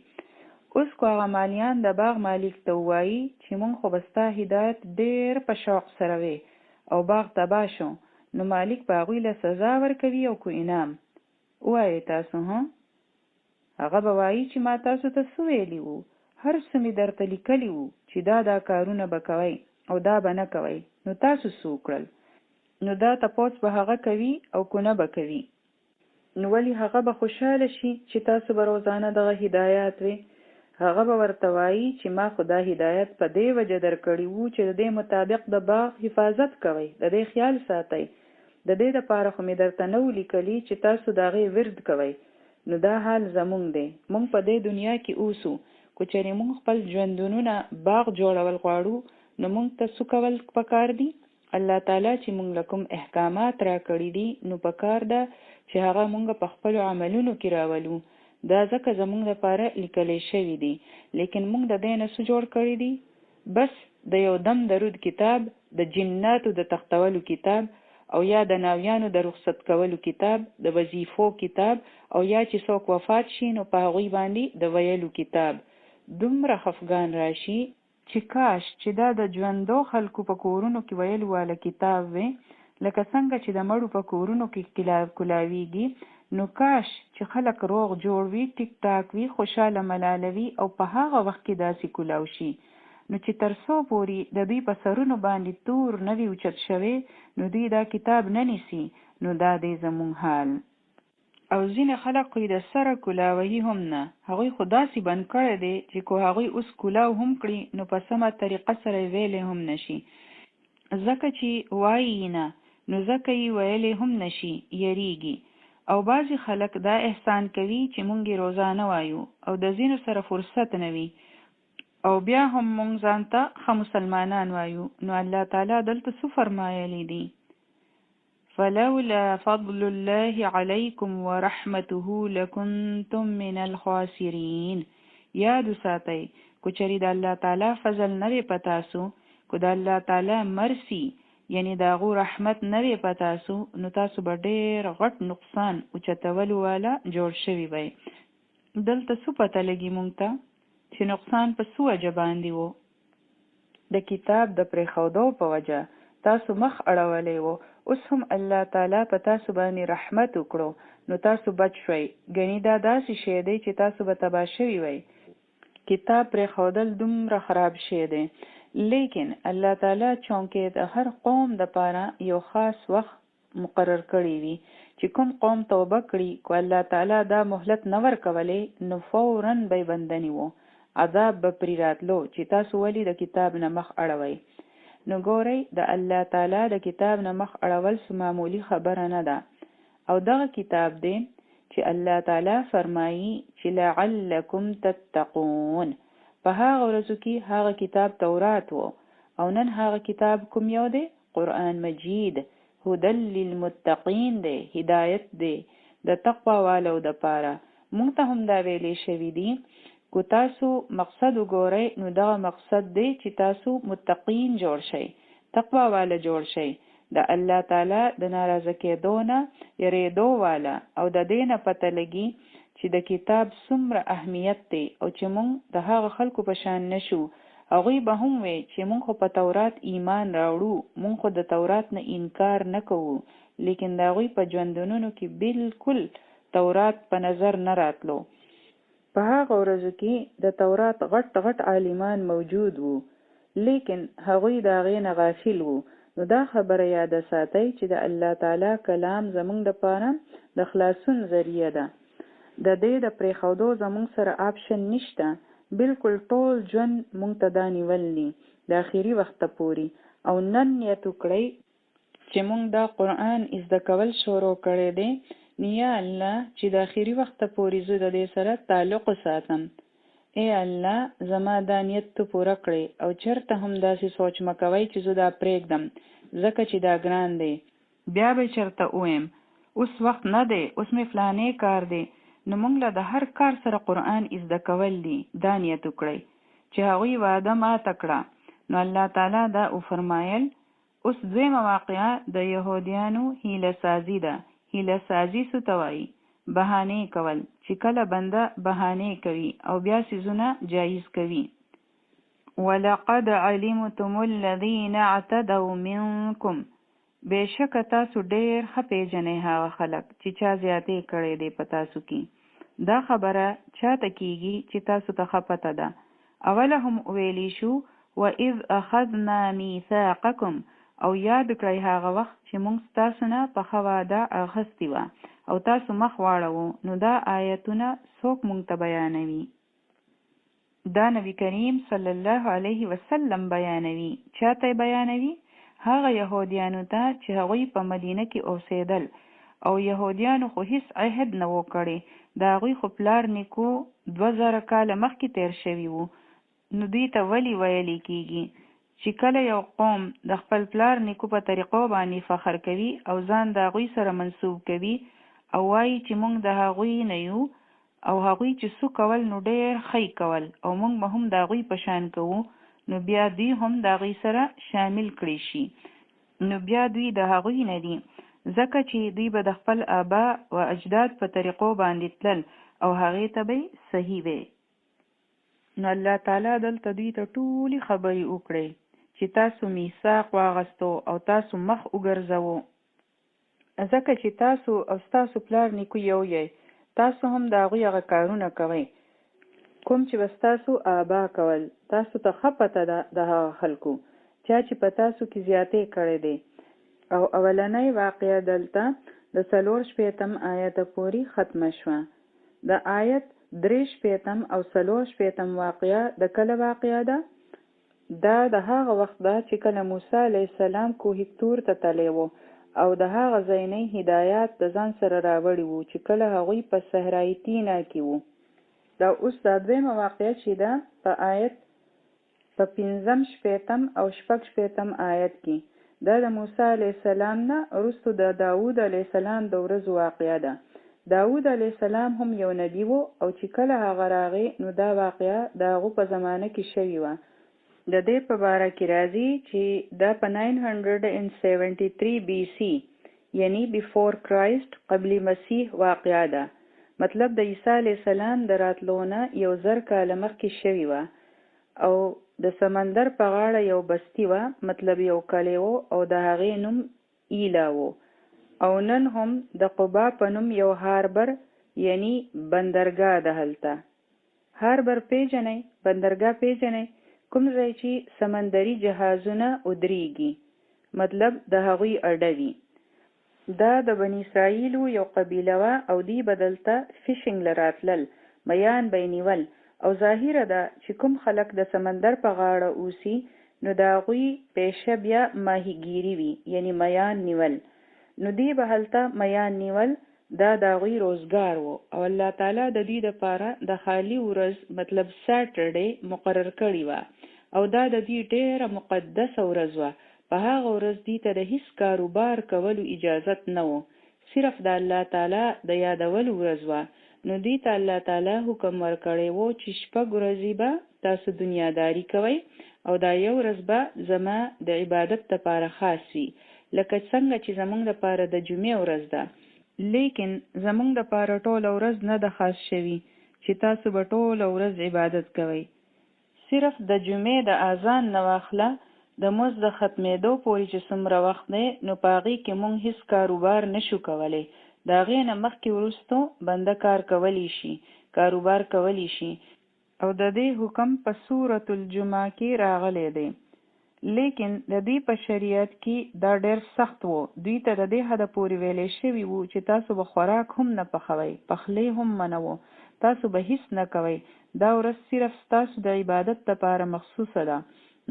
اوس که هغه مالیان د باغ مالک ته ووایي چې مونږ خو به ستا هدایت ډېر په شوق سره وې او باغ تباه شو، نو مالک به هغوی له سزا ورکوي او که انعام؟ ووایئ تاسو هه؟ هغه به وایي چې ما تاسو ته څه ویلي وو، هر څه مې درته لیکلي وو چې دا دا کارونه به کوئ او دا به نه کوئ، نو تاسو څه وکړل؟ نو دا تپوس به هغه کوي او که نه به کوي؟ نو ولي هغه به خوشحاله شي چې تاسو به روزانه دغه هدایات وې؟ هغه به ورته وایي چې ما خو دا هدایت په دې وجه درکړي وو چې د دې مطابق د باغ حفاظت کوئ، د دې خیال ساتئ، د دې دپاره خو مې درته نه وو لیکلي چې تاسو د هغې ورد کوئ. نو دا حال زمونږ دی، مونږ په دې دنیا کې اوسو، که چېرې مونږ خپل ژوندونونه باغ جوړول غواړو نو مونږ ته څه کول پکار دي؟ الله تعالی چې مونږ له کوم احکامات راکړي دي نو پکار ده چې هغه مونږ په خپلو عملونو کې راولو، دا ځکه زمونږ لپاره لیکلی شوي دي، لیکن مونږ د دې نه څه جوړ کړي دي؟ بس د یو دم درود کتاب، د جناتو د تښتولو کتاب او یا د ناویانو د رخصت کولو کتاب، د وظیفو کتاب او یا چې څوک وفات شي نو په هغوی باندې د ویلو کتاب، دومره خفګان راشي، چې کاش چې دا د ژوندو خلکو په کورونو کې ویلو واله کتاب وی، لکه څنګه چې د مړو په کورونو کې کولاویږي، نو کاش چې خلک روغ جوړ وي، ټیک ټاک وي، خوشاله ملاله وي او په هغه وخت کې داسې کولاو شي. نو چې تر څو پورې د دوی په سرونو باندې تور نه وي اوچت شوی نو دوی دا کتاب نه نیسي، نو دا دی زمونږ حال. او ځینې خلک خو یې د سره کولاوهي هم نه، هغوی خو داسې بند کړی دی چې که هغوی اوس کولاو هم کړي نو په سمه طریقه سره یې ویلی هم نه شي. ځکه چې وايي يي نه نو ځکه يي ويلی هم نشي، يريږي. او بعضي خلک دا احسان کوي چې مونږ يې روزانه وايو او د ځينو سره فرصت نه وي او بيا هم مونږ ځان ته ښه مسلمانان وايو نو الله تعالی دلته څه فرمايلي دي؟ فلولا فضل الله عليكم ورحمته لکنتم من الخاسرين یاد وساتئ کو چری د الله تعالی فضل نه وی په تاسو کو د الله تعالی مرسی یعنی د هغو رحمت نه وی په تاسو نو تاسو به ډیر غټ نقصان اوچتولو والا جوړ شوی وی. دلته څه پته لګی مونږ ته چې نقصان په څه وجه باندی وو؟ د کتاب د پرېښودو په وجه تاسو مخ اړولی وو، اوس هم الله تعالی په تاسو باندې رحمت وکړو نو تاسو بچ شوئ، ګني دا داسې شی دی چې تاسو به تباه شوي وئ. کتاب پرېښودل دومره خراب شی دی، لیکن الله تعالی چونکه د هر قوم دپاره یو خاص وخت مقرر کړی وي چې کوم قوم توبه کړي که الله تعالی دا مهلت نه ورکولی نو فورا به یې بنده نیوو عذاب به پري راتلو چې تاسو ولي د کتاب نه مخ اړوئ نو ګورئ د الله تعالی د کتاب نه مخ اړول څه معمولي خبره نه ده او دغه کتاب دی چې الله تعالی فرمایي چې لعلکم تتقون په هغه ورځو کې هغه کتاب تورات وو او نن هغه کتاب کوم یو دی؟ قرآن مجید هدی للمتقین دی، هدایت دی د تقوا والو دپاره، مونږ ته هم دا ویلی شوي دي که تاسو مقصد وګورئ نو دغه مقصد دی چې تاسو متقین جوړ شئ، تقوا واله جوړ شئ، د الله تعالی د ناراضه کیدو نه یریدو واله او ددې نه پته لګي چې د کتاب څومره اهمیت دی او چې مونږ د هغه خلکو په شان نشو هغوی به هم وې چې مونږ خو په تورات ایمان راوړو، مونږ خو د تورات نه انکار نه کوو، لیکن د هغوی په ژوندونونو کې بالکل تورات په نظر نه راتلو. په هغه ورځو کې د تورات غټ غټ عالمان موجود وو، لیکن هغوی د هغې نه غافل وو، نو دا خبره یاده ساتئ چې د الله تعالی کلام زمونږ دپاره د خلاصون ذریعه ده. د دې د پرېښودو زمونږ سره آپشن نشته بلکل ټول ژوند مونږ ته دا نیول دي د اخري وخته پوري او نن نیت وکړئ چې مونږ دا قرآن زده کول شروع کړی دی نو یا الله چې د اخري وخته پوري زه د دې سره تعلق وساتم ای الله زما دا نیت ته پوره کړې او چرته هم داسې سوچ مه کوئ چې زه دا پرېږدم ځکه چې دا ګران دی بیا به چرته ووایم اوس وخت نه دی اوس مې فلانی کار دی نو مونږ له د هر کار سره قرآن ازده کول دي دا نیت وکړئ چې هغوی وعده ماته کړه نو الله تعالی دا وفرمایل اوس دویمه واقعه د یهودیانو حیله سازي ده حیله سازي څه ته وایي بهانې کول چې کله بنده بهانې کوي او بیا څیزونه جایز کوي ولقد علمتم الذین اعتدوا منکم بېشکه تاسو ډېر ښه پېژنئ هغه خلک چې چا زیاتی کړی دی په تاسو کې. دا خبره چا ته کېږي چې تاسو ته ښه پته ده. اوله هم وویلی شو، واذ اخذنا میثاقکم او یاد کړئ هغه وخت چې مونږ ستاسو نه پخه وعده اخستې وه او تاسو مخ واړوو، نو دا آیتونه څوک مونږ ته بیانوي؟ دا نبی کریم صلی الله علیه وسلم بیانوي، چاته یې بیانوي؟ هغه یهودیانو ته چې هغوی په مدینه کې اوسېدل او یهودیانو خو هیڅ عهد نه وو کړی، د هغوی خو پلار نیکو 2000 کاله مخکې تېر شوي وو، نو دوی ته ولي ویلي کیږي چې کله یو قوم د خپل پلار نیکو په طریقو باندې فخر کوي او ځان د هغوی سره منسوب کوي او وایي چې مونږ د هغوی نه یو او هغوی چې څه کول نو ډېر ښه یې کول او مونږ به هم د هغوی په شان کوو نو بیا دوی هم د هغوی سره شامل کړی شي نو بیا دوی د هغوی نه دي ځکه چې دوی به د خپل آباء و اجداد په طریقو باندې تلل او هغې ته به یې صحیح وې. نو الله تعالی دلته دوی ته ټولي خبري وکړې چي تاسو ميثاق واغستو او تاسو مخ وګرځوو، ځکه چي تاسو او ستاسو پلار نيکو يو يئ، تاسو هم د هغوی هغه کارونه کوئ کوم چي به ستاسو آبا کول، تاسو ته ښه پته ده د هغه خلکو چا چي په تاسو کي زياتی کړی دی. او اولنۍ واقعه دلته د څلور شپېتم آيته پوري ختمه شوه. د آیت درې شپېتم او څلور شپېتم واقعه د کله واقعه ده؟ دا د هغه وخت ده چې کله موسی علیه السلام کوه طور ته تللی وو او د هغه ځای نه یې هدایات د ځان سره راوړي وو چې کله هغوی په صحرای تینا کې وو. دا اوس دا دویمه واقعه چې ده په آیت په پنځم شپیتم او 66 آیت کې دا د موسی علیه السلام نه وروسته د داود علیه السلام د ورځو واقعه ده. داود علیه السلام هم یو نبي وو او چې کله هغه راغی نو دا واقعه د هغو په زمانه کې شوې وه. د دې په باره کې راځي چې دا په 973 BC یعنی Before Christ قبل مسیح واقعه ده، مطلب د عیسی علیه السلام د راتلو نه 1000 کاله مخکې شوې وه او د سمندر په غاړه یو بستی وه، مطلب یو کلی وو او د هغې نوم ایلا وو او نن هم د قبا په نوم یو هاربر یعنی بندرګاه ده هلته. هاربر پیژنئ؟ بندرګاه پیژنئ؟ کوم ځای چې سمندري جهازونه ودریږي، مطلب د هغوی اډه وي. دا د بني اسرائیلو یو قبیله وه او دوی به دلته فشنګ له راتلل، میان به یې نیول او ظاهره ده چې کوم خلک د سمندر په غاړه اوسي نو د هغوی پیشه بیا ماهیګیري وي یعنی میان نیول، نو دوی به هلته میان نیول، دا د هغوی روزګار وو او الله تعالی د دوی دپاره د خالي ورځ مطلب سیټرډې مقرر کړي وه او دا د دوی ډیره مقدسه ورځ وه، په هغه ورځ دوی ته د هیڅ کاروبار کولو اجازت نه وو، صرف د الله تعالی د یادولو ورځ وه، نو دوی ته الله تعالی حکم ورکړی وو چې شپږ ورځې به تاسو دنیاداري کوئ او دا یو ورځ به زما د عبادت لپاره خاص وي، لکه څنګه چې زمونږ لپاره د جمعې ورځ ده، لیکن زمونږ لپاره ټوله ورځ نه ده خاص شوي چې تاسو به ټوله ورځ عبادت کوئ، صرف د جمعې د اذان نه واخله د مزد د ختمېدو پورې چې څومره وخت دی نو په هغې کې مونږ هیڅ کاروبار نشو کولی، د هغې نه مخکې وروستو بنده کار کولی شي، کاروبار کولی شي. او د دې حکم په سورة الجمعه کې راغلی دی، لیکن د دوی په شریعت کې دا ډېر سخت وو، دوی ته د دې حده پورې ویلی شوي وو چې تاسو به خوراک هم نه پخوئ، پخلی هم منع وو، تاسو به هیڅ نه کوئ، دا ورځ صرف ستاسو د عبادت لپاره مخصوصه ده.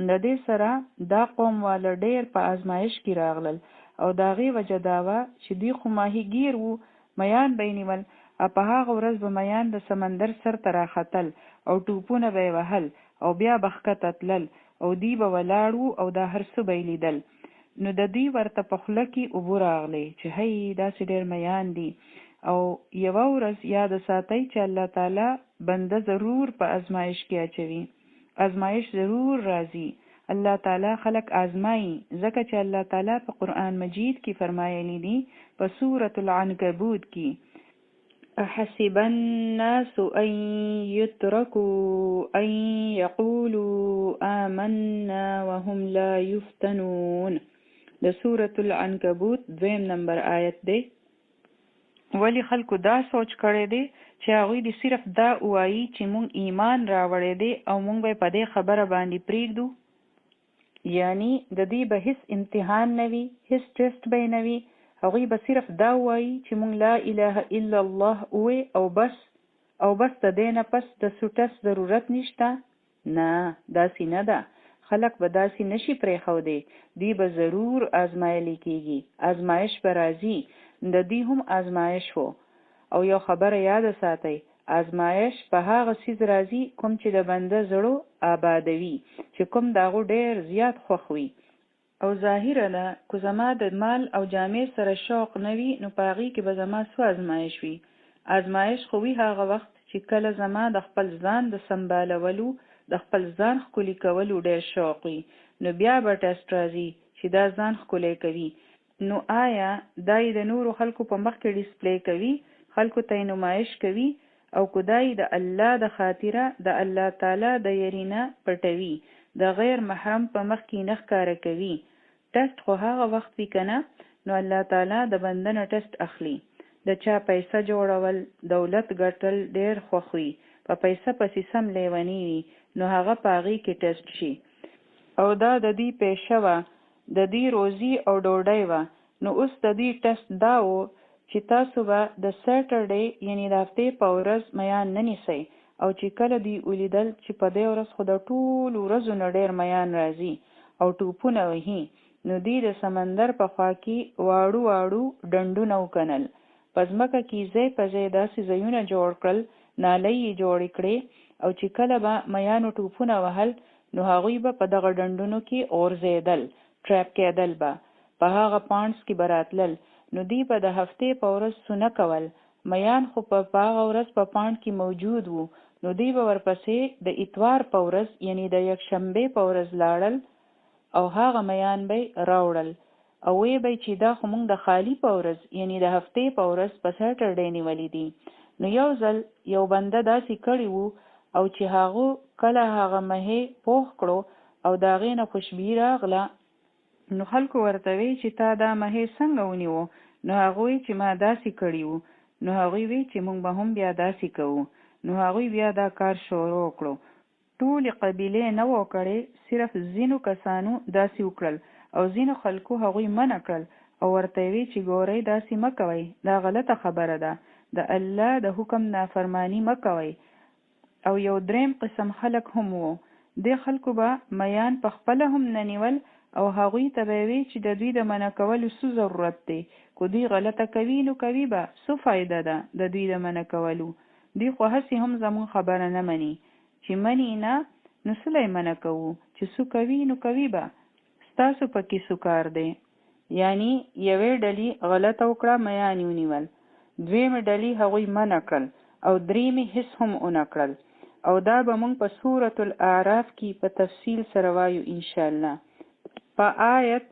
د دې سره دا قوم واله ډېر په ازمایش کې راغلل او د هغې وجه دا وه چې دوی خو ماهیګیر وو، میان به یې نیول او په هغه ورځ به میان د سمندر سر ته راختل او ټوپونه به یې وهل او بیا به ښکته تلل او دوی به ولاړ وو او دا هر څه به یې لیدل، نو د دوی ورته په خوله کې اوبه راغلې چې هی داسې ډېر میان دي او یوه ورځ یاده ساتئ چې الله تعالی بنده ضرور په ازمایش کې اچوي، ازمایش ضرور راځي، الله تعالی خلک ازمایي، ځکه چې الله تعالی په قرآن مجید کې فرمایلي دي په سورة العنکبوت کې. أحسب الناس أن يتركوا أن يقولوا آمنا وهم لا يفتنون. د سورة العنکبوت دویم نمبر آیت دی. ولې خلکو دا سوچ کړی دی چې هغوی دې صرف دا ووایي چې مونږ ایمان راوړی دی او مونږ به یې په دې خبره باندې پرېږدو؟ یعنی د دوی به هیڅ امتحان نه وي، هیڅ ټیسټ به یې نه وي، هغوی به صرف دا ووایي چې مونږ لا اله الا الله ووې او بس، او بس د دې نه پس د څه ټیسټ ضرورت نشته؟ نه، داسې نه ده، خلک به داسې نشي پرېښودی، دوی به ضرور ازمایلی کېږي، ازمایش به راځي، د دوی هم ازمایش وو. او یو خبره یاده ساتئ، ازمایش په هغه څیز راځي کوم چې د بنده زړه آبادوي، چې کوم د هغو ډېر زیات خوښ وي. او ظاهره ده که زما د مال او جامې سره شوق نه وي نو په هغې کې به زما څه ازمایش وي؟ ازمایش خو وي هغه وخت چې کله زما د خپل ځان د سمبالولو، د خپل ځان ښکلي کولو ډېر شوق وي، نو بیا به ټیسټ راځي چې دا ځان ښکلی کوي، نو آیا دا یې د نورو خلکو په مخ کې ډسپلې کوي، خلکو ته یې نمایش کوي او که دا یې د الله د خاطره د الله تعالی د یری نه پټوي، د غیر محرم په مخ کې نه ښکاره کوي، ټیسټ خو هغه وخت وي کنه، نو الله تعالی د بنده نه ټیسټ اخلي. د چا پیسه جوړول، دولت ګټل ډېر خوښ وي، په پیسه پسې سم لیونی وي، نو هغه په هغې کې ټیسټ شي. او دا د دوی پیشه وه، د دوی روزي او ډوډۍ وه، نو اوس د دوی ټیسټ دا وو چې تاسو به د سیټرډې یعنی د هفتې په ورځ میان نه نیسئ او چې کله دوی ولیدل چې په دې ورځ خو د ټولو ورځو نه ډېر میان راځي او ټوپونه وهي، نو دوی د سمندر په خوا کې واړو واړو ډنډونه وکنل، په ځمکه کې ځای په ځای داسې ځایونه جوړ کړل، نالۍ یې جوړې کړې او چې کله به میانو ټوپونه وهل نو هغوی به په دغه ډنډونو کې غورځېدل، ټریپ کېدل به، په هغه پانډز کې به راتلل، نو دوی به د هفتې په ورځ سونه کول، میان خو په په هغه ورځ په پاڼ کې موجود وو، نو دوی به ورپسې د اتوار په ورځ یعنی د یکشنبې په ورځ لاړل او هغه میان به یې راوړل او ویې به چې دا خو مونږ د خالي په ورځ یعنی د هفتې په ورځ په سیټرډې نیولي دي. نو یو ځل یو بنده داسې کړي وو او چې هغه کله هغه مهې پوخ کړو او د هغې نه خوشبويي راغله، نو خلکو ورته وې چې تا دا مهې څنګه ونیو؟ نو هغه وې چې ما داسې کړي وو. نو هغوی وې چې مونږ به هم بیا داسې کوو. نو هغوی بیا دا کار شروع کړو. ټولې قبیلې نه وو کړې، صرف ځینو کسانو داسې وکړل او ځینو خلکو هغوی منع کړل او ورته یې وې چې ګورئ داسې مه کوئ، دا غلطه خبره ده، د الله د حکم نافرماني مه کوئ. او یو دریم قسم خلک هم وو، دې خلکو به میان په خپله هم نه نیول او هغوی ته به یې وې چې د دوی د منع کولو څه ضرورت دی، که دوی غلطه کوي نو کوي به، څه فایده ده د دوی د منع کولو، دوی خو هسې هم زمونږ خبره نه مني، چې مني نه نو څه له یې منع کوو، چې څه کوي نو کوي به، ستاسو په کې څه کار دی؟ یعنی یوې ډلي غلطه وکړه میان یې ونیول، دویمې ډلي هغوی منع کړل او دریمې هیڅ هم ونه کړل. او دا به مونږ په سورة الاعراف کی په تفصیل سره وایو ان شاءالله. په آیت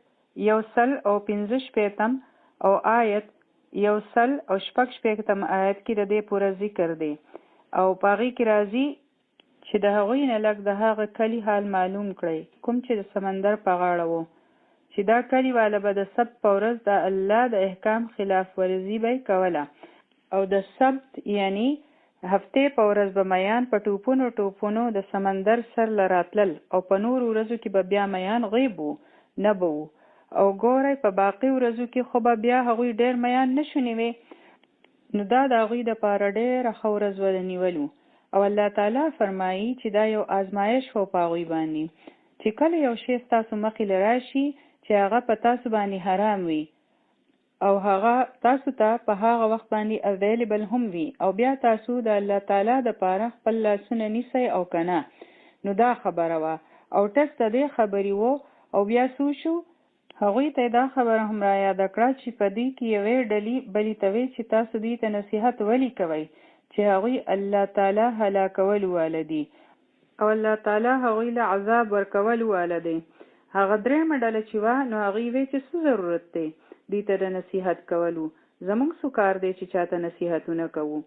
یو سل او پنځه شپیتم او آیت یو سل او شپږ شپیتم آیت کې د دې پوره ذکر دی او په هغې کې راځي چې د هغوی نه لږ د هغه کلي حال معلوم کړئ کوم چې د سمندر په غاړه وو، چې دا کلي واله به د سبت په ورځ د الله د احکام خلاف ورزي به یې کوله، او د سبت یعنی هفتې په ورځ به میان په ټوپونو ټوپونو د سمندر سر له راتلل او په نورو ورځو کې به بیا میان غیب وو، نه به وو، او ګورئ په باقي ورځو کې خو به بیا هغوی ډېر میان نه شو نیوی، نو دا د هغوی دپاره ډېره ښه ورځ وه د نیولو، او الله تعالی فرمايي چې دا یو آزمایش وو په هغوی باندې چې کله یو شی ستاسو مخې له راشي چې هغه په تاسو باندې حرام وي او هغه تاسو ته په هغه وخت باندې اویلیبل هم وي او بیا تاسو د الله تعالی د پاره خپل لاسونه نیسئ او که نه، نو دا خبره وه او ټس د دې خبرې وو. او بیا څه وشو؟ هغوی ته یې دا خبره هم را یاده کړه چې په دوی کې یوې ډلي بلي ته وې چې تاسو دوی ته نصیحت ولي کوئ چې هغوی الله تعالی هلاکولو واله دي او الله تعالی هغوی له عذاب ورکولو واله دی. هغه درېیمه ډله چې وه نو هغوی وې چې څه ضرورت دی دوی ته د نصیحت کولو، زموږ څه کار دی چې چاته نصیحتونه کوو،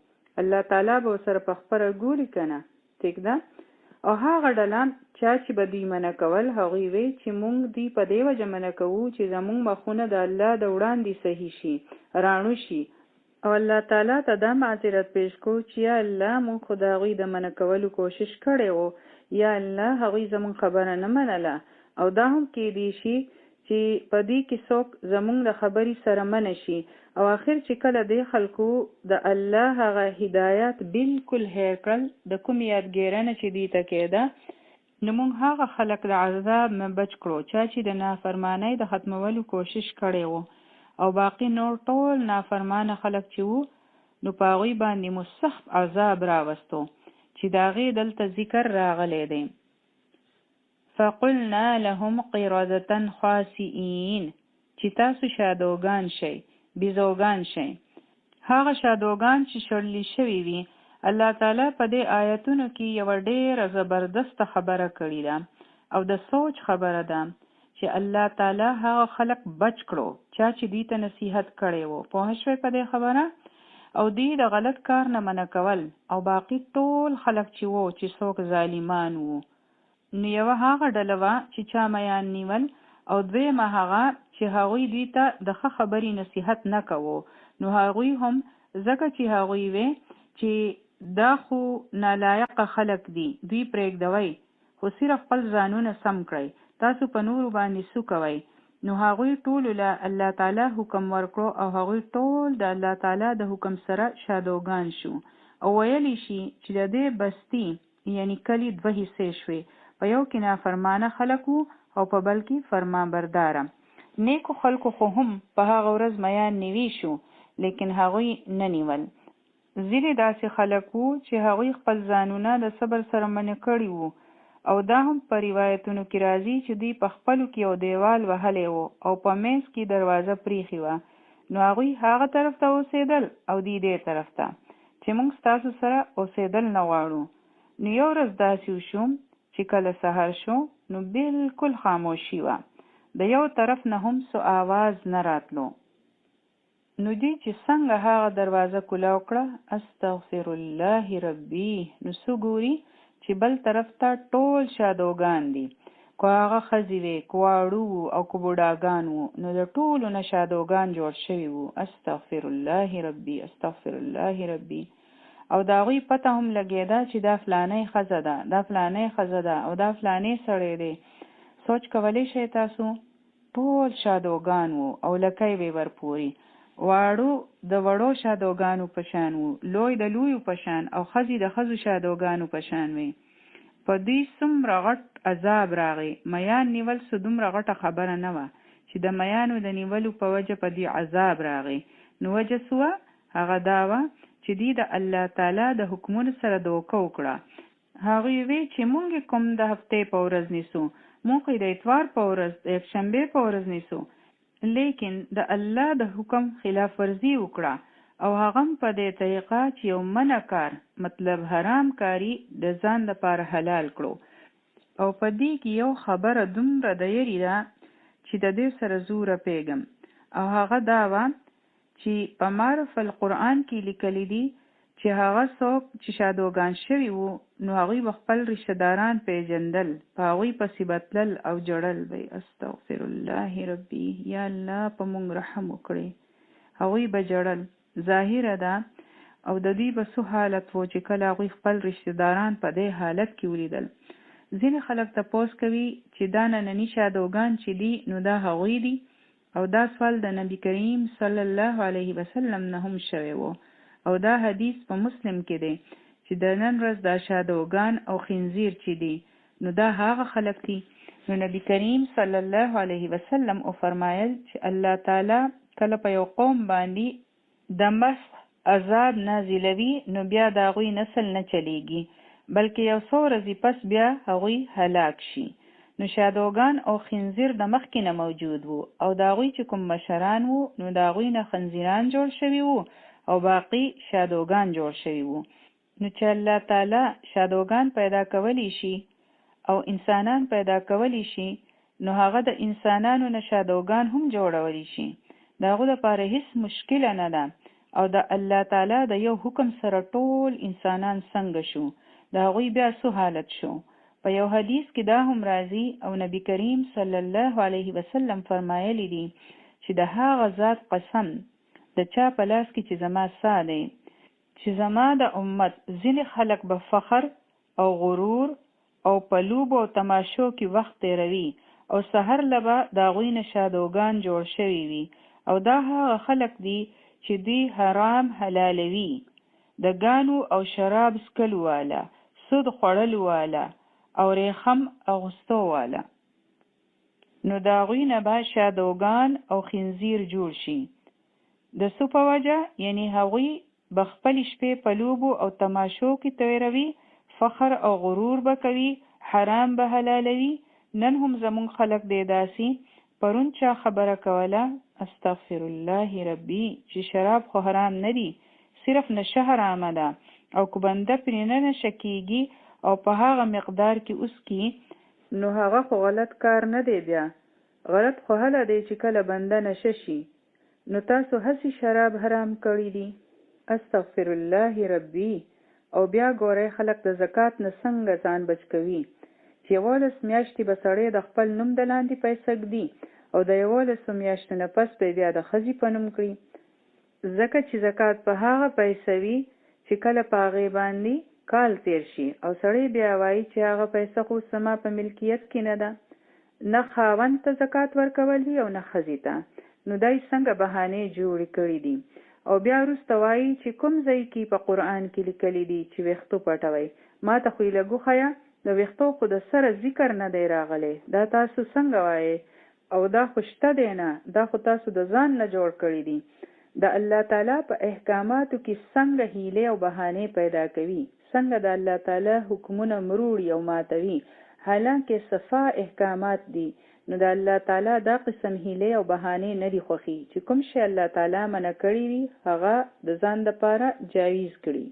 الله تعالی به ورسره په خپره ګوري کنه. ټیک ده. او هغه ډله چا چې به دوی منع کول هغوی وې چې مونږ دوی په دې وجه منع کوو چې زمونږ مخونه د الله د وړاندې صحیح شي، راڼو شي، او الله تعالی ته دا معذرت پیش کړو چې یا الله مونږ خو د هغوی د منع کولو کوشش کړی وو، یا الله هغوی زمونږ خبره نه منله، او دا هم کیدی شي چی په دوی کی څوک زمونږ د خبری سره منع شی، او اخر چی کله دی خلکو د الله هغه هدایات بلکل هیر کړل د کومی یادګیرنه چی دوی ته کیده، نو مونږ هغه خلک د عذاب نه بچ کړو چا چی د نافرمانی د ختمولو کوشش کړی وو، او باقی نور ټول نافرمانه خلک چی وو نو په هغوی باندی مو سخت عذاب راوستو چی د هغې دلته ذکر راغلی دی. فقلنا لهم قردة خاسئین، چې تاسو شادوګان شئ، بیزوګان شئ. هغه شادوګان چې شړلي شوي وي. الله تعالی په دې آیتونو کې یوه ډېره زبردسته خبره کړې ده او د سوچ خبره ده چې الله تعالی هغه خلک بچ کړو چا چې دوی ته نصیحت کړی وو، پوه شوئ په دې خبره؟ او دوی د غلط کار نه منع کول او باقي ټول خلک چې وو چې څوک ظالمان وو، نو یوه هغه ډله وه چې چا میان نیول او دویمه هغه چې هغوی دوی ته د ښه خبري نصیحت نه کوو، نو هغوی هم ځکه چې هغوی وې چې دا خو نالایقه خلک دي دوی پریږدوئ خو صرف خپل ځانونه سم کړئ تاسو په نورو باندې څه کوئ، نو هغوی ټولو له الله تعالی حکم ورکړو او هغوی ټول د الله تعالی د حکم سره شادوګان شو. او ویلی شي چې د دې بستی یعنی کلي دوه حصې شوې، په یو کې نافرمانه خلک وو او په بل کې فرمانبرداره. نیکو خلکو خو هم په هغه ورځ میان نیوی شو لیکن هغوی نه نیول. ځینې داسې خلک وو چې هغوی خپل ځانونه د صبر سره منع کړي وو او دا هم په روایتونو کې راځي چې دوی په خپلو کې یو دیوال وهلی وو او په منځ کې دروازه پریښې وه نو هغوی هغه طرف ته اوسېدل او دوی دې طرف ته چې موږ ستاسو سره اوسېدل نه غواړو. نو یو ورځ داسې وشو چې کله سحر شو نو بالکل خاموشي وه د یو طرف نه هم څه آواز نه راتلو. نو دوی چې څنګه هغه دروازه کولاو کړه استغفر الله ربي نو څه ګوري چې بل طرف ته ټول شادوګان دي که هغه ښځې وې که واړو وو او که بوډاګان وو نو د ټولو نه شادوګان جوړ شوي وو استغفر الله ربي استغفر الله ربي او د هغوی پته هم لګېده چې دا فلانۍ ښځه ده دا فلانۍ ښځه ده او دا فلانی سړی دی سوچ کولی شئ تاسو؟ ټول شادوګان وو او لکۍ وې ورپوري. واړو د وړو شادوګانو په شان وو، لوی د لویو په شان او ښځي د ښځو شادوګانو په شان وې. په دوی څومره غټ عذاب راغی. میان نیول څه دومره غټه خبره نه وه چې د میانو د نیولو په وجه په دوی عذاب راغی. نو وجه څه وه؟ هغه دا وه چې دوی د الله تعالی د حکمونو سره دوکه وکړه. هغوی وې چې مونږ یې کوم د هفتې په ورځ نیسو، مونږ خو یې د اتوار په ورځ، د یکشنبې په ورځ نیسو، لیکن د الله د حکم خلاف ورزي یې وکړه او هغه هم په دې طریقه چې یو منع کار مطلب حرام کار یې د ځان لپاره حلال کړو. او په دې کې یو خبره دومره د یری ده چې د دې سره زه ورپیږم او هغه دا وه چی په معرف القرآن کی لیکلی دی چی هغه څوک چی شادوګان شوی وو نو هغوی به خپل رشته داران پیژندل په هغوی پسی به تلل او ژړل به یې استغفر الله ربی یا الله په مونږ رحم وکړی هغوی به ژړل ظاهره ده او د دوی به څه حالت وو چې کله هغوی خپل رشته داران په دی حالت کی ولیدل ځینی خلک تپوس کوی چی دا نننی شادوګان چی دی نو دا هغوی دی او دا سوال د نبی کریم صلی الله علیه وسلم نه هم شوی وو او دا حدیث په مسلم کې دی چې د نن ورځ دا شادوګان او خنزیر چې دي نو دا هغه خلک دي. نو نبی کریم صلی الله علیه وسلم وفرمایل چې الله تعالی کله په یو قوم باندې د مسخ عذاب نازلوي نو بیا د هغوی نسل نه چلیږي بلکې یو څو ورځې پس بیا هغوی هلاک شي. نو شادوګان او خنزیر د مخکې نه موجود وو او د هغوی چې کوم مشران وو نو د هغوی نه خنزیران جوړ شوي وو او باقي شادوګان جوړ شوي وو. نو چې الله تعالی شادوګان پیدا کولی شي او انسانان پیدا کولی شي نو هغه د انسانانو نه شادوګان هم جوړولی شي، د هغو لپاره هیڅ مشکله نه ده او د الله تعالی د یو حکم سره ټول انسانان څنګه شو، د هغوی بیا څه حالت شو؟ په یو حدیث کې دا هم راځي او نبی کریم صلی الله علیه وسلم فرمایلي دي چې د هغه ذات قسم د چا په لاس کې چې زما ساه دی، چې زما د امت ځینې خلک به فخر او غرور او په لوبو او تماشو کې وخت تېروي او سحر له به د هغوی نه شادوګان جوړ شوي وي او دا هغه خلک دي چې دوی حرام حلالوي، د ګانو او شراب څکلو والا، سود خوړلو والا او رېښم اغوستو والا. نو د هغوی نه به شادوګان او خنزیر جوړ شي. د څه په وجه؟ یعنی هغوی به خپلې شپې په لوبو او تماشو کې تېروي، فخر او غرور به کوي، حرام به حلالوي، نن هم زمونږ خلک دی داسې، پرون چا خبره کوله، استغفرالله ربي، چې شراب خو حرام نه دي، صرف نشه حرامه ده او که بنده پرې نه نشه کېږي او په هغه مقدار کې وڅکي، نو هغه خو غلط کار نه دی بیا غلط خو هله دی چې کله بنده نشه شي، نو تاسو هسی شراب حرام کړی دی. استغفر الله ربی او بیا ګورئ خلک د زکات نه څنګه ځان بچ کوي چې 11 میاشتې به سړی د خپل نوم د لاندې پیسه ږدي او د یوولسو میاشتو نه پس به بیا د ښځې په نوم کړي ځکه چې زکات په هغه پیسه وي چې کله په هغې باندې کال تېر شي او سړی بیا وايي چې هغه پیسه خو اوس زما په ملکیت کې نه ده نه خاوند ته زکات ورکول وي او نه ښځې ته نو دا یې څنګه بهانې جوړې کړې دي. او بیا وروسته وایي چې کوم ځای کی په قرآن کی لیکلي دي چې ویښتو پټوئ ماته خو یې لږ وښیه د ویښتو خو د سره ذکر نه دی راغلی دا تاسو څنګه وایئ او دا خو شته دی نه دا خو تاسو د ځان نه جوړ کړي دي د الله تعالی په احکاماتو کی څنګه حیلې او بهانې پیدا کوي څنګه د الله تعالی حکمونه مروړي او ماتوي حالانکه صفا احکامات دي نو د الله تعالی دا قسم حیلې او بهانې نه دي خوښي چې کوم شی الله تعالی منع کړي وي هغه د ځان دپاره جایز کړي.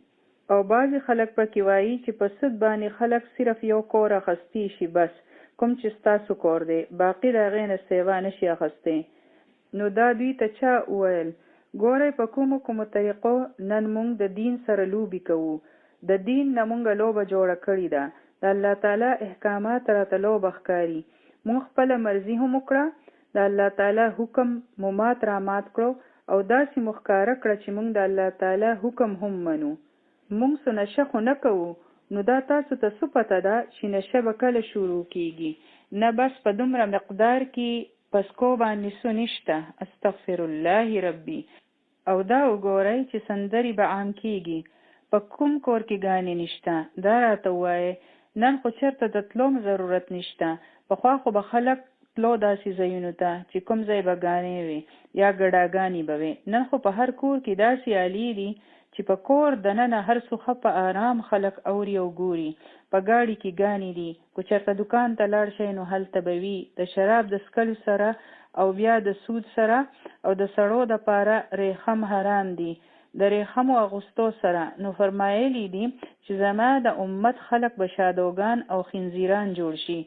او بعضې خلک پکې وايي چې په سود باندې خلک صرف یو کور اخستی شي بس کوم چې ستاسو کور دی باقي د هغې نه سیوا نه شي اخستی. نو دا دوی ته چا وویل؟ ګورئ په کومو کومو طریقو نن مونږ د دین سره لوبي کوو، د دین نه مونږ لوبه جوړه کړي ده، د الله تعالی احکامات راته لوبه ښکاري، مونږ خپله مرضي هم وکړه، د الله تعالی حکم مو مات رامات کړو او داسي مو ښکاره کړه چې مونږ د الله تعالی حکم هم منو. مونږ څه نشه خو نه کوو، نو دا تاسو ته څه پته ده چې نشه به کله شروع کیږي، نه بس په دومره مقدار کي په سکو باندې څه نشته استغفرالله ربي. او دا وګورئ چې سندري به عام کیږي په کوم کور کې ګانې نشته دا راته ووایئ نن خو چرته د تلو هم ضرورت نشته پخوا خو به خلک تلو داسې ځایونو ته چې کوم ځای به ګانې وې یا ګډاګانې به وې نن خو په هر کور کې داسې آلې دي چې په کور دننه هر څو ښه په آرام خلک اوري او ګوري په ګاډي کې ګانې دي که چرته دوکان ته لاړ شئ نو هلته به وي د شراب د څکلو سره او بیا د سود سره او د سړو د پاره ریخم حرام دي د ریخمو اغوستو سره نو فرمایلي دي چې زما د امت خلک به شادوګان او خنزیران جوړ شي.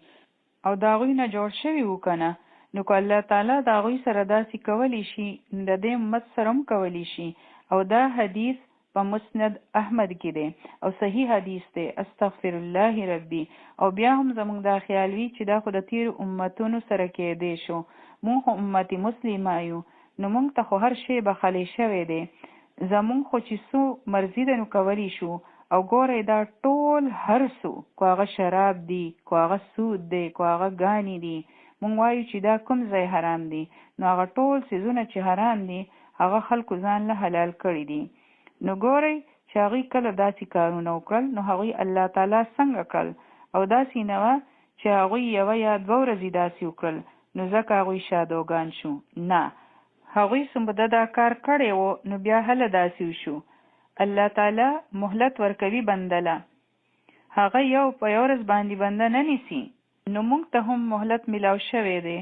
او د هغوی نه جوړ شوي وو کنه نو که الله تعالی د هغوی سره داسې کولی شي نو د دې امت سره هم کولی شي او دا حدیث په مسند احمد کې دی او صحیح حدیث دی استغفر الله ربي او بیا هم زموږ دا خیال وي چې دا خو د تیرو امتونو سره کیدی شو مونږ خو امت مسلمه یو نو مونږ ته خو هر شی بخښلی شوی دی زمونږ خو چې څو مرضي ده نو کولی شو او ګورئ دا ټول هر څو که هغه شراب دي که هغه سود دی که هغه ګانې دي مونږ وایو چې دا کوم ځای حرام دي نو هغه ټول څیزونه چې حرام دي هغه خلکو ځان له حلال کړي دي نو ګورئ چې هغوی کله داسې کارونه وکړل نو هغوی الله تعالی څنګه کړل او داسې نه وه چې هغوی یوه یا دوه ورځې داسې وکړل نو ځکه هغوی شادوګان شو نه هغوی څه موده دا کار کړی وو نو بیا هله داسې وشو الله تعالی مهلت ورکوي بنده له هغه یو په یو ورځ باندې بنده نه نیسي نو مونږ ته هم مهلت ملاو شوی دی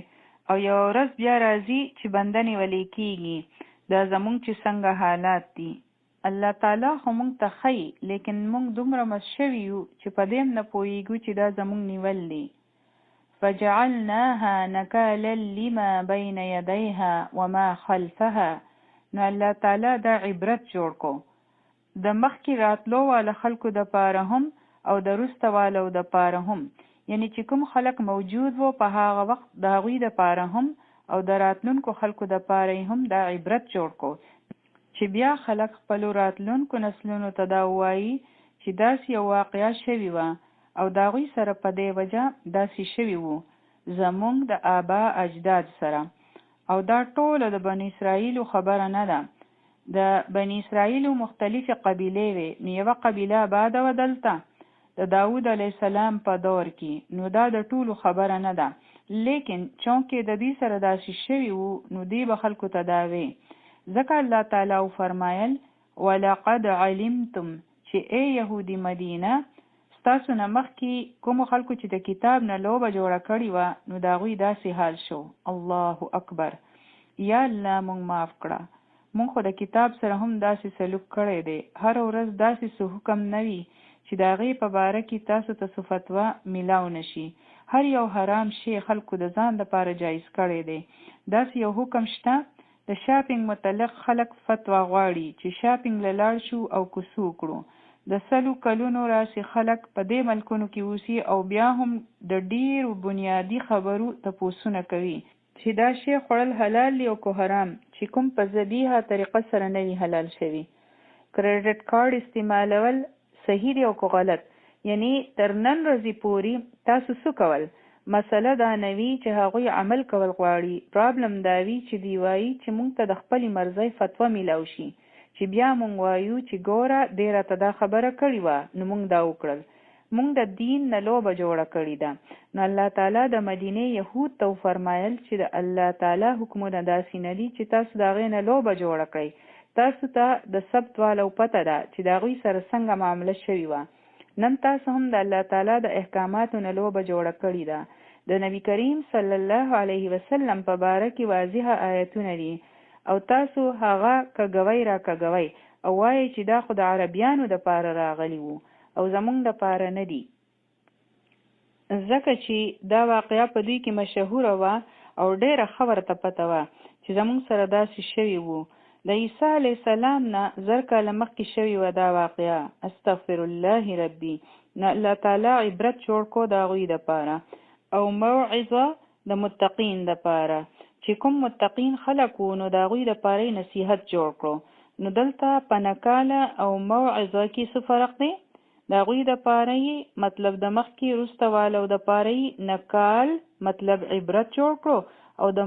او یوه ورځ بیا راځي چې بنده نیولی کیږي دا زمونږ چې څنګه حالات دي الله تعالی خو مونږ ته ښیي لیکن مونږ دومره مست شوي یو چې په دې هم نه پوهیږو چې دا زمونږ نیول دي فجعلناها نکالا لما بین یدیها وما خلفها نو الله تعالی دا عبرت جوړ کو د مخکې راتلو واله خلکو د پاره هم او د روسته والو د پاره هم یعنی چې کوم خلک موجود وو په هغه وخت د هغوی د پاره هم او د راتلونکو خلکو د پاره یې هم دا عبرت جوړ کو چې بیا خلک خپلو راتلونکو نسلونو ته دا ووایي چې داسې یو واقعه شوي وه او د هغوی سره په دی وجه داسې شوي وو زمونږ د آبا اجداد سره او دا ټوله د بنو اسرائیلو خبره نه ده د بني اسرائیلو مختلفې قبیلې وې نو یوه قبیله آباده وه دلته د داود علیه السلام په دور کې نو دا د ټولو خبره نه ده لیکن چونکه د دوی سره داسې شوي وو نو دوی به خلکو ته دا وې ځکه الله تعالی وفرمایل ولقد علمتم چې ای یهودي مدینه ستاسو نه مخکې کومو خلکو چې د کتاب نه لوبه جوړه کړې وه نو د هغوی داسې حال شو الله اکبر یا الله مونږ معاف کړه مونږ خو د کتاب سره هم داسې سلوک کړی دی هره ورځ داسې څه حکم نه وي چې د هغې په باره کې تاسو ته څه فتوا ملاو نه شي هر یو حرام شی خلکو د ځان لپاره جایز کړی دی داسې یو حکم شته د شاپنګ متعلق خلک فتوا غواړي چې شاپنګ له لاړ شو او که څه وکړو. د سلو کلونو راسې خلک په دې ملکونو کې اوسي او بیا هم د ډېرو بنیادي خبرو تپوسونه کوي، چې دا شی خوړل حلال دي او که حرام، چې کوم په ذبیحه طریقه سره نه وي حلال شوي. کریډټ کارډ استعمالول صحیح دی او که غلط یعنی تر نن ورځی پوری تاسو څه کول مسله دا نه وی چه هغوی عمل کول غواړی پرابلم دا وی چه دوی وایی چه مونږ ته د خپلی مرضی فتوا میلاو شی. چې بیا مونږ وایو چې ګوره دې راته دا خبره کړې وه نو مونږ دا وکړل. مونږ د دین نه لوبه جوړه کړې ده. نو الله تعالی د مدینې یهود ته وفرمایل چې د الله تعالی حکمونه داسې نه دي چې تاسو د هغې نه لوبه جوړه کړئ. تاسو ته د سبت والو پته ده چې د هغوی سره څنګه معامله شوې وه. نن تاسو هم د الله تعالی د احکاماتو نه لوبه جوړه کړې ده. د نبی کریم صلی الله علیه وسلم په باره کې واضح آیتونه دي او تاسو هغه کږوئ را کږوئ او وایئ چې دا خو د عربیانو دپاره راغلي وو او زمونږ دپاره نه دي. ځکه چې دا واقعه په دوی کې مشهوره وه او ډېره ښه ورته پته وه چې زمونږ سره داسې شوي وو. د عیسی علیه السلام نه 1000 کاله مخکې شوې وه دا واقعه. استغفر الله ربي. نو الله تعالی عبرت جوړ کو د هغوی دپاره او موعظه د متقین دپاره. چې کوم متقین خلک وو نو د هغوی دپاره یې نصیحت جوړ کړو. نو دلته په نکاله او موعظه کې څه فرق دی؟ د هغوی دپاره یې مطلب د مخکې وروسته والو دپاره یې نکال مطلب عبرت جوړ کړو او د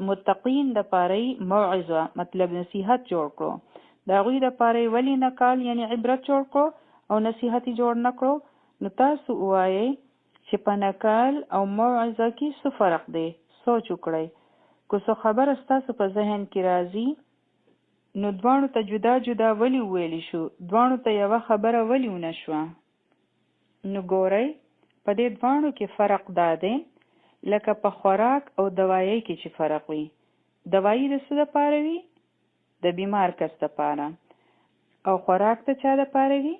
متقین دپاره یې موعظه مطلب نصیحت جوړ کړو. د هغوی دپاره یې ولې نکال یعنی عبرت جوړ کړو او نصیحت یې جوړ نه کړو؟ نو تاسو ووایئ چې په نکال او موعظه کې څه فرق دی؟ سوچ وکړئ. که څه خبره ستاسو په ذهن کې راځي، نو دواړو ته جدا جدا ولې وویل شو؟ دواړو ته یوه خبره ولې ونه شوه؟ نو ګورئ، په دې دواړو کې فرق دا دی لکه په خوراک او دوایۍ کې چې فرق وي. دوایي د څه دپاره وي؟ د بیمار کس دپاره. او خوراک د چا دپاره وي؟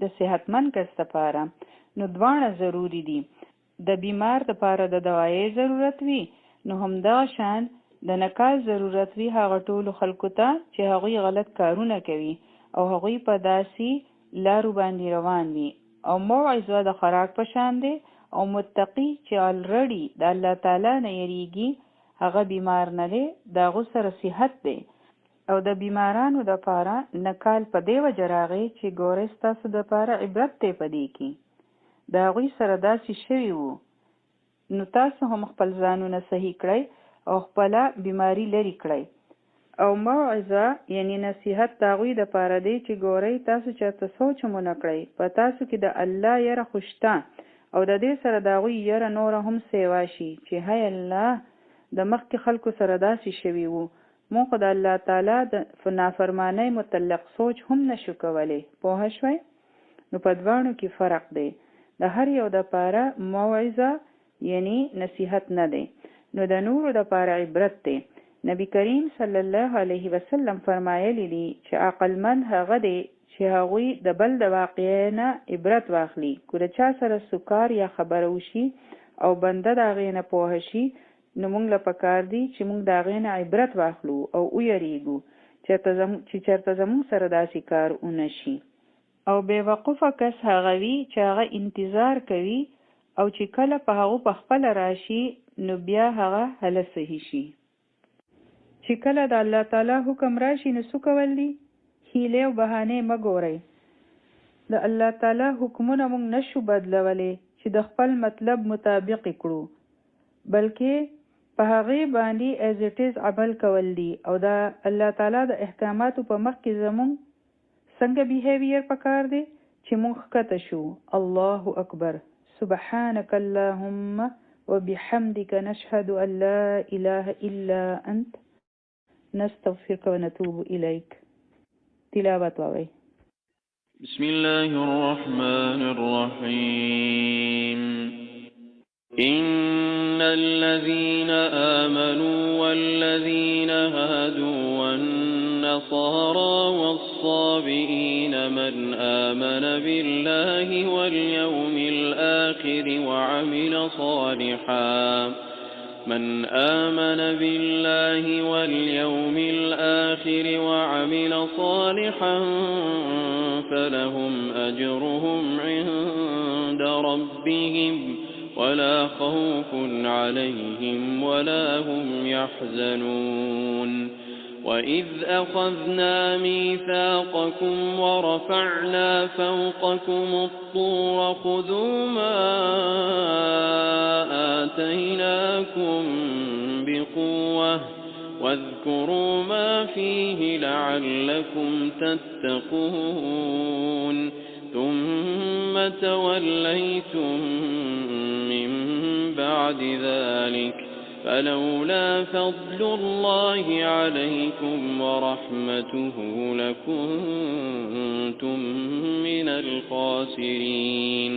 د صحتمند کس دپاره. نو دواړه ضروري دي. د بیمار دپاره د دوایۍ ضرورت وي، نو همدغه شان د نکال ضرورت وي هغه ټولو خلکو ته چې هغوی غلط کارونه کوي او هغوی په داسې لارو باندې روان وي. او موعظه د خوراک په شان دی او متقي چې الرډي د الله تعالی نه یریږي هغه بیمار نه دی، د هغو سره صحت دی. او د بیمارانو دپاره نکال په دې وجه راغی چې ګورئ ستاسو دپاره عبرت دی په دې کې، د هغوی سره داسې شوي وو، نو تاسو هم خپل ځانونه صحیح کړئ او خپله بیماري لرې کړئ. او موعظه یعنی نصیحت د هغوی دپاره دی چې ګورئ تاسو چېرته سوچ هم ونه کړئ، په تاسو کې د الله یره خو شته او د دې سره د هغوی یره نوره هم سیوا شي چې هی الله، د مخکې خلکو سره داسې شوي وو، مونږ خو د الله تعالی د نافرمانۍ متعلق سوچ هم نشو کولی. پوهه شوئ؟ نو په دواړو کې فرق دی. د هر یو دپاره موعظه یعنی نصیحت نه دی، نو د نورو دپاره عبرت دی. نبی کریم صلی الله علیه وسلم فرمایلی دي چې عقلمند هغه دی چې هغوی د بل د واقعې نه عبرت واخلي. که د چا سره څه کار یا خبره وشي او بنده د هغې نه پوه شي، نو مونږ له پکار دي چې مونږ د هغې نه عبرت واخلو او ویریږو چې چېرته زمونږ سره داسې کار ونه شي. او بې وقوفه کس هغه وي چې هغه انتظار کوي او چې کله په هغو په خپله راشي نو بیا هغه هله صحیح شي. چې کله د الله تعالی حکم راشي نو څه کول دي؟ حیلې او بهانې مه ګورئ. د الله تعالی حکمونه مونږ نشو بدلولی چې د خپل مطلب مطابق یې کړو، بلکې په هغې باندې as it is عمل کول دي. او د الله تعالی د احکاماتو په مخ کې زمونږ څنګه behavior پکار دی چې مونږ ښکته شو. الله اکبر. سبحانك اللهم وبحمدك نشهد أن لا إله إلا أنت نستغفرك ونتوب إليك. تلاوت واورئ. بسم الله الرحمن الرحيم. إن الذين آمنوا والذين هادوا والنصارى والصابئين من آمن بالله واليوم الآخر وعمل صالحا من آمن بالله واليوم الآخر وعمل صالحا فلهم أجرهم عند ربهم ولا خوف عليهم ولا هم يحزنون. وإذ أخذنا ميثاقكم ورفعنا فوقكم الطور خذوا ما آتيناكم بقوة واذكروا ما فيه لعلكم تتقون. ثم توليتم من بعد ذلك فلولا فضل الله عليكم ورحمته لكنتم من الخاسرين.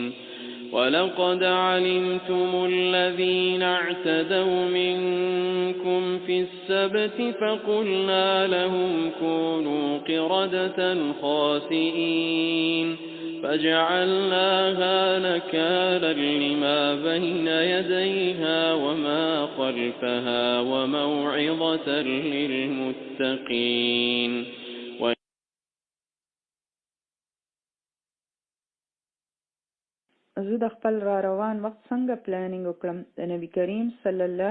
ولقد علمتم الذين اعتدوا منكم في السبت فقلنا لهم كونوا قردة خاسئين فجعلناها نكالا لما بين يديها وما خلفها وموعظة للمتقين. زه د خپل را روان وخت څنګه پلاننګ وکړم؟ د نبی کریم صلی الله